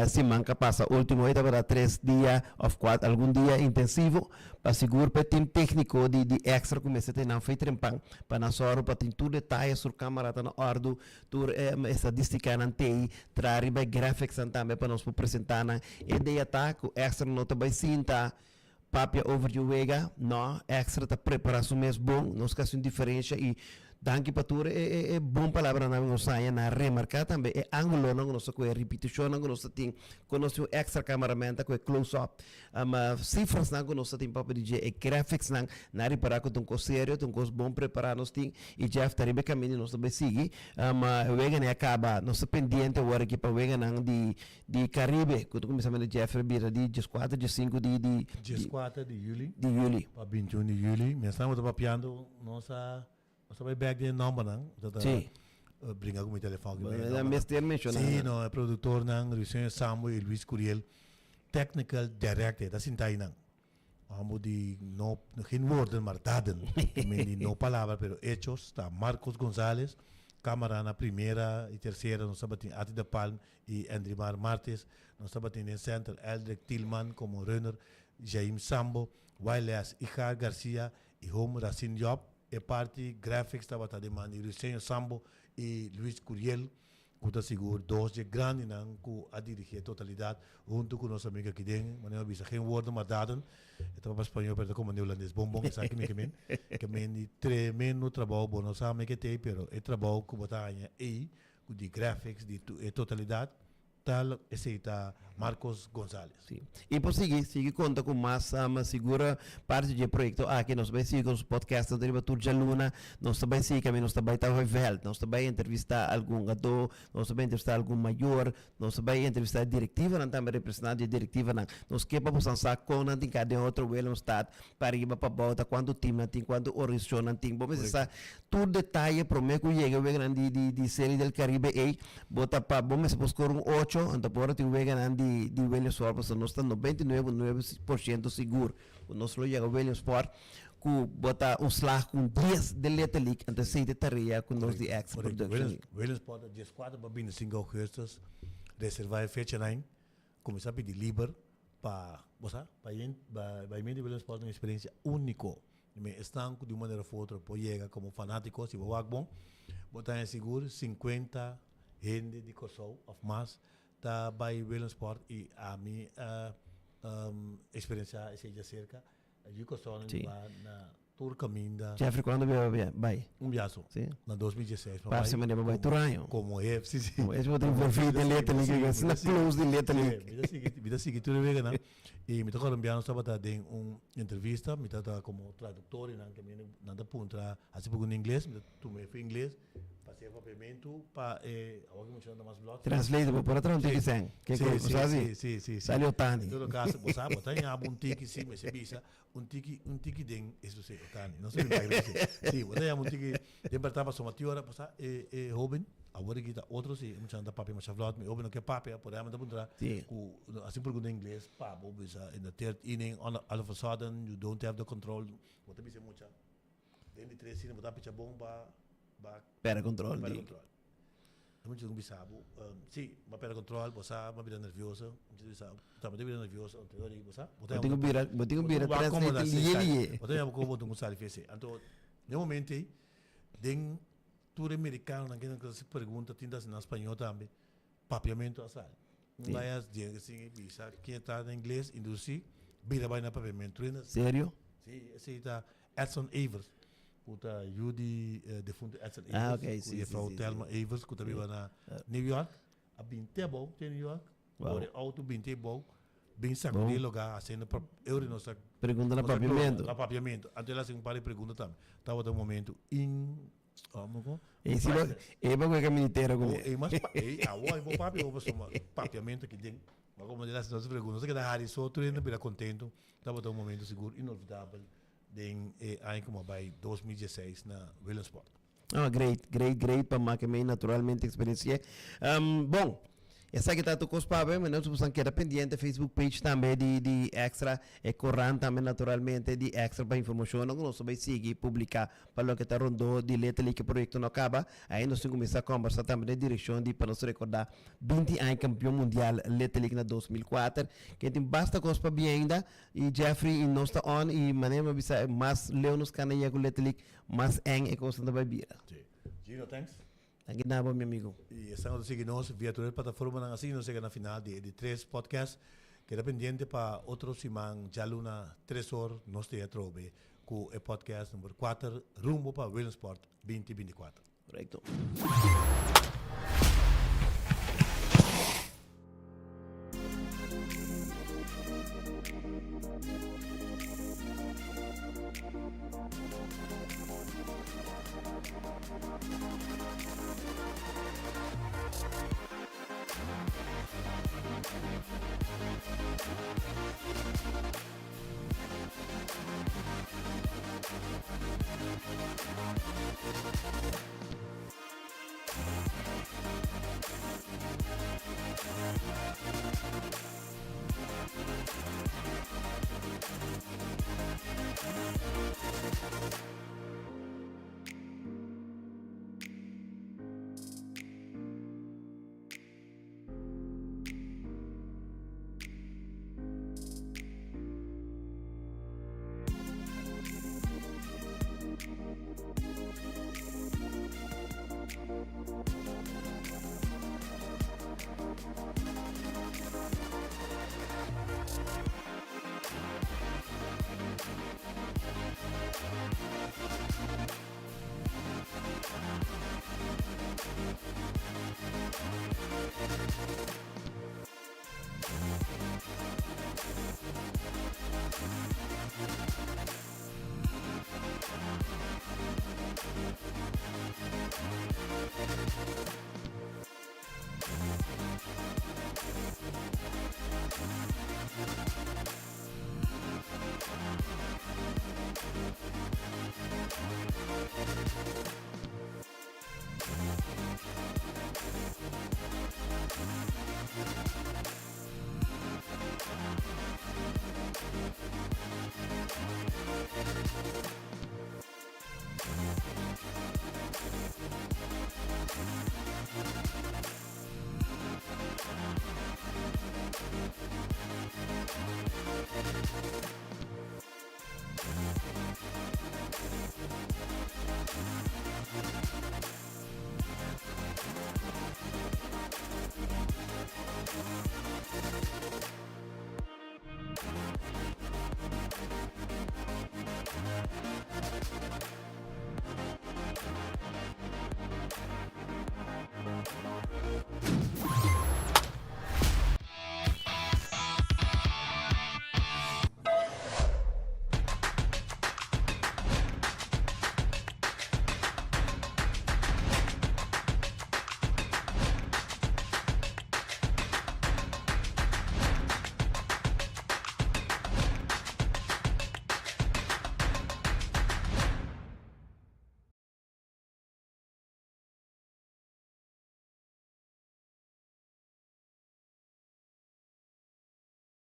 Speaker 2: siman ka pasa ultimo. E tabata tres dia òf kuater algun dia intensivo pa sigur pa e tim tekniko di di Extra ku mester tene nan fe trempan pa nan sòru pa tin tur detaye sur kamara ta na òrdu, tur e estadistikanan tei traha riba e graphicsnan tambe pa nos por presentá nan. E idea ta ku Extra no ta bai sinta Papia over di wega, no, Extra ta prepara su mes bon, nos ka haci un diferencia y Danki pa tur e e e bon palabranan ku nos haña na remarká tambe e ángulonan ku nos ta kohe, ripitishonnan ku nos ta tin, ku nos tin un èkstra kameraman ta kohe close up, sifrasnan ku nos ta tin papia di dje, e graphicsnan, nan a ripará ku ta un kos serio, ta un kos bon prepará nos tin i Jeff ta riba e kaminda i nos ta bai sigui. Weganan a kaba, nos ta pendiente awor aki pa weganan di di Caribe ku ta kuminsá mende Jeffrey bira di dieskuater, diesinku di di
Speaker 1: Dieskuater di yüli.
Speaker 2: Di yüli.
Speaker 1: Pa bintiun di yüli. Mientras bo ta papiando nos a nos a bai bèk den e nòmbernan. Bo ta
Speaker 2: Sí.
Speaker 1: bringa ku mi telefòn
Speaker 2: aki. Bo ta mester menshoná
Speaker 1: Sí,
Speaker 2: nan.
Speaker 1: no, e produktornan Ruiseñor Sambo i Luis Curiel, technical director, ta sinta einan. Amo di no, geen woorden, maar daden. I mean di no palabra, pero hechos. Ta Marcos Gonzalez, camara na primera y tercera nos tabatin Ati de Palm y Endrimar Martes. Nos tabatin den center Eldrick Tilman como runner, Jaime Sambo, Wireless Igar Garcia y home Racine Job. E parti graphics tabata den man di Ruiseño Sambo y Luis Curiel. Ku ta sigur dos dje grandinan ku a dirigí e totalidat huntu ku nos amigu aki den, manera mi a bisa, geen woorden maar daden. E ta papia spañó pero ta komand'é hulandes bon bon, esaki mi ke men. Ke men di tremendo trabou, bo no sa me ke t'ei pero e trabou ku bo ta haña ei, ku di graphics, di e totalidat, Tal esey ta Marcos Gonzalez.
Speaker 2: Sí. Y por sigui, sigui conta cu mas sigura parti dje proyecto aki. Nos ta bay sigui cu nos podcast nan riba tur djaluna. Nos ta bay sigui cami, nos ta bay ta Hooiveld. Nos ta bay entrevista algun gadó, nos ta bay entrevista algun mayor, nos ta bay entrevista e directivanan tambe, representante dje directivanan. Nos ke pa bosan sa con nan tin ka den otro Willemstad, pariba, pabou, ta cuanto team nan tin, cuanto organisacion nan tin. Bo mester sa tur detaye prome cu yega e weganan di di di Serie del Caribe ey. Bo ta pa bo mester por score un ocho, anto por ora tin weganan di di Williamsport pasobra nos ta 99,9% sigur cu nos lo yega Williamsport cu bo ta un slag cu un dies den letterlijk, anto esey ta e tarea cu nos di Extra
Speaker 1: Correcto.
Speaker 2: Production.
Speaker 1: Williamsport ta dieskuater pa bintisinko augustus, reserva e fechanan, cuminsa pidi liber pa, bo sa, pa yen pa yen di Williamsport un experiencia unico. Mi esnan ku di un manera of otro por yega komo fanátiko, si bo wak bon, bo ta haña sigur sinkuenta hende di Kòrsou òf mas ta bai Willemsport i ami a eksperensiá esei djaserka. Yu Kòrsounan di ba na tur kaminda.
Speaker 2: Jeffrey, kuando bo a bai?
Speaker 1: Un biaso.
Speaker 2: Si.
Speaker 1: Na 2016 mi a bai.
Speaker 2: Parse manera bo bai tur año.
Speaker 1: Komo hef, si si.
Speaker 2: Es bo ta envolví den letterlijk, asina close di letterlijk.
Speaker 1: Si, mi ta sigui tur e weganan. I mi ta colombiano tabata den un entrevista, mi tabata como traductor y nan ke mi nan ta puntra hasi pregunta ingles, mi ta tuma e ingles pa haci e papiamentu pa e awor ke muchanan ta mas vlot.
Speaker 2: Translate, bo por a traha un tiki sen? Ke
Speaker 1: Si,
Speaker 2: ku
Speaker 1: si,
Speaker 2: sa si?
Speaker 1: si, si, si.
Speaker 2: Sali Otani.
Speaker 1: En todo caso, bo sa, bo ta ñaba un tiki si, mester bisa un tiki, un tiki den eso si, Otani, no se mi si. Si, bo ta ñaba un tiki den bertad pasobra ti ora, bo sa e e hoben Awor aki ta otro si e muchanan ta papia masha vlot, mi hopi no ke papia, por ehempel ta puntra ku hasi un pregunta ingles, pa bo bisa in the third inning all of a sudden you don't have the control, bo ta bisa e mucha den di tres inning bo ta picha bon ba ba
Speaker 2: Perde control
Speaker 1: perde
Speaker 2: di.
Speaker 1: control. E mucha tin ku bisa bo, si bo a perde control bo sa bo a bira nervioso, mucha ta bisa bo tambe ta bira nervioso anto e ora bo sa
Speaker 2: bo tin ku bira bo tin ku bira translate liye liye.
Speaker 1: Bo ta yama komo bo tin ku sali fese. Anto den momento ei den Tur e merikanonan ke nan ta hasi pregunta tin ta hasi na spañó tambe, papiamentu a sali. Un bai a djega sin e bisa ke ta na ingles, introdusi, bira bai na papiamentu.
Speaker 2: Serio?
Speaker 1: Si, esei ta Edson Evers, ku ta yu di defuntu Edson Evers,
Speaker 2: Ah, ok,
Speaker 1: ku
Speaker 2: si,
Speaker 1: jefrou
Speaker 2: si, si,
Speaker 1: Thelma
Speaker 2: si.
Speaker 1: Evers ku ta biba na New York, a bin te abou te New York, kore outo bin te abou, bin sakudí e lugá hasiendo eu nos a
Speaker 2: Pregunta na papiamentu.
Speaker 1: Na papiamentu. Anto el a hasi un par di pregunta tambe. Tabata un momento in
Speaker 2: E si bo e bo ku militero ku
Speaker 1: E mas e awo bo papia bo pasobra papiamentu aki den. Ma komo el a hasi nos pregunta nos a keda hari so tur hende a bira kontento. Tabata un momento sigur inolvidabel den e aña ku mi a bai 2016 na Willemsport.
Speaker 2: Oh, great, great, great pa make mei naturalmente experiencié. Um, bon, esaki ta tu kos pabe, maar nos bosan keda pendiente Facebook page tambe di di Extra, e corant tambe naturalmente di Extra pa informacion ku nos bay sigui publica pa loke ta rondó di letterlijk e proyecto no caba. Ahí nos tin cuminsa conversa tambe den direccion di pa nos recorda 20 aña campeon mundial letterlijk na 2004. Ken tin basta kos pa bien ainda y Jeffrey y nos ta on y manera mi a bisa mas leu nos cana yega ku letterlijk Mas eng e kosnan ta bai bira.
Speaker 1: Sí. Gino, thanks.
Speaker 2: Danki na bo, mi amigo.
Speaker 1: Y esnan cu ta sigui nos via tur e plataformanan asina nos yega na final di e di tres podcast. Keda pendiente pa otro siman djaluna tres or nos ta yega atrobe. ku e podcast number 4 rumbo pa Willemsport 2024.
Speaker 2: Korekto.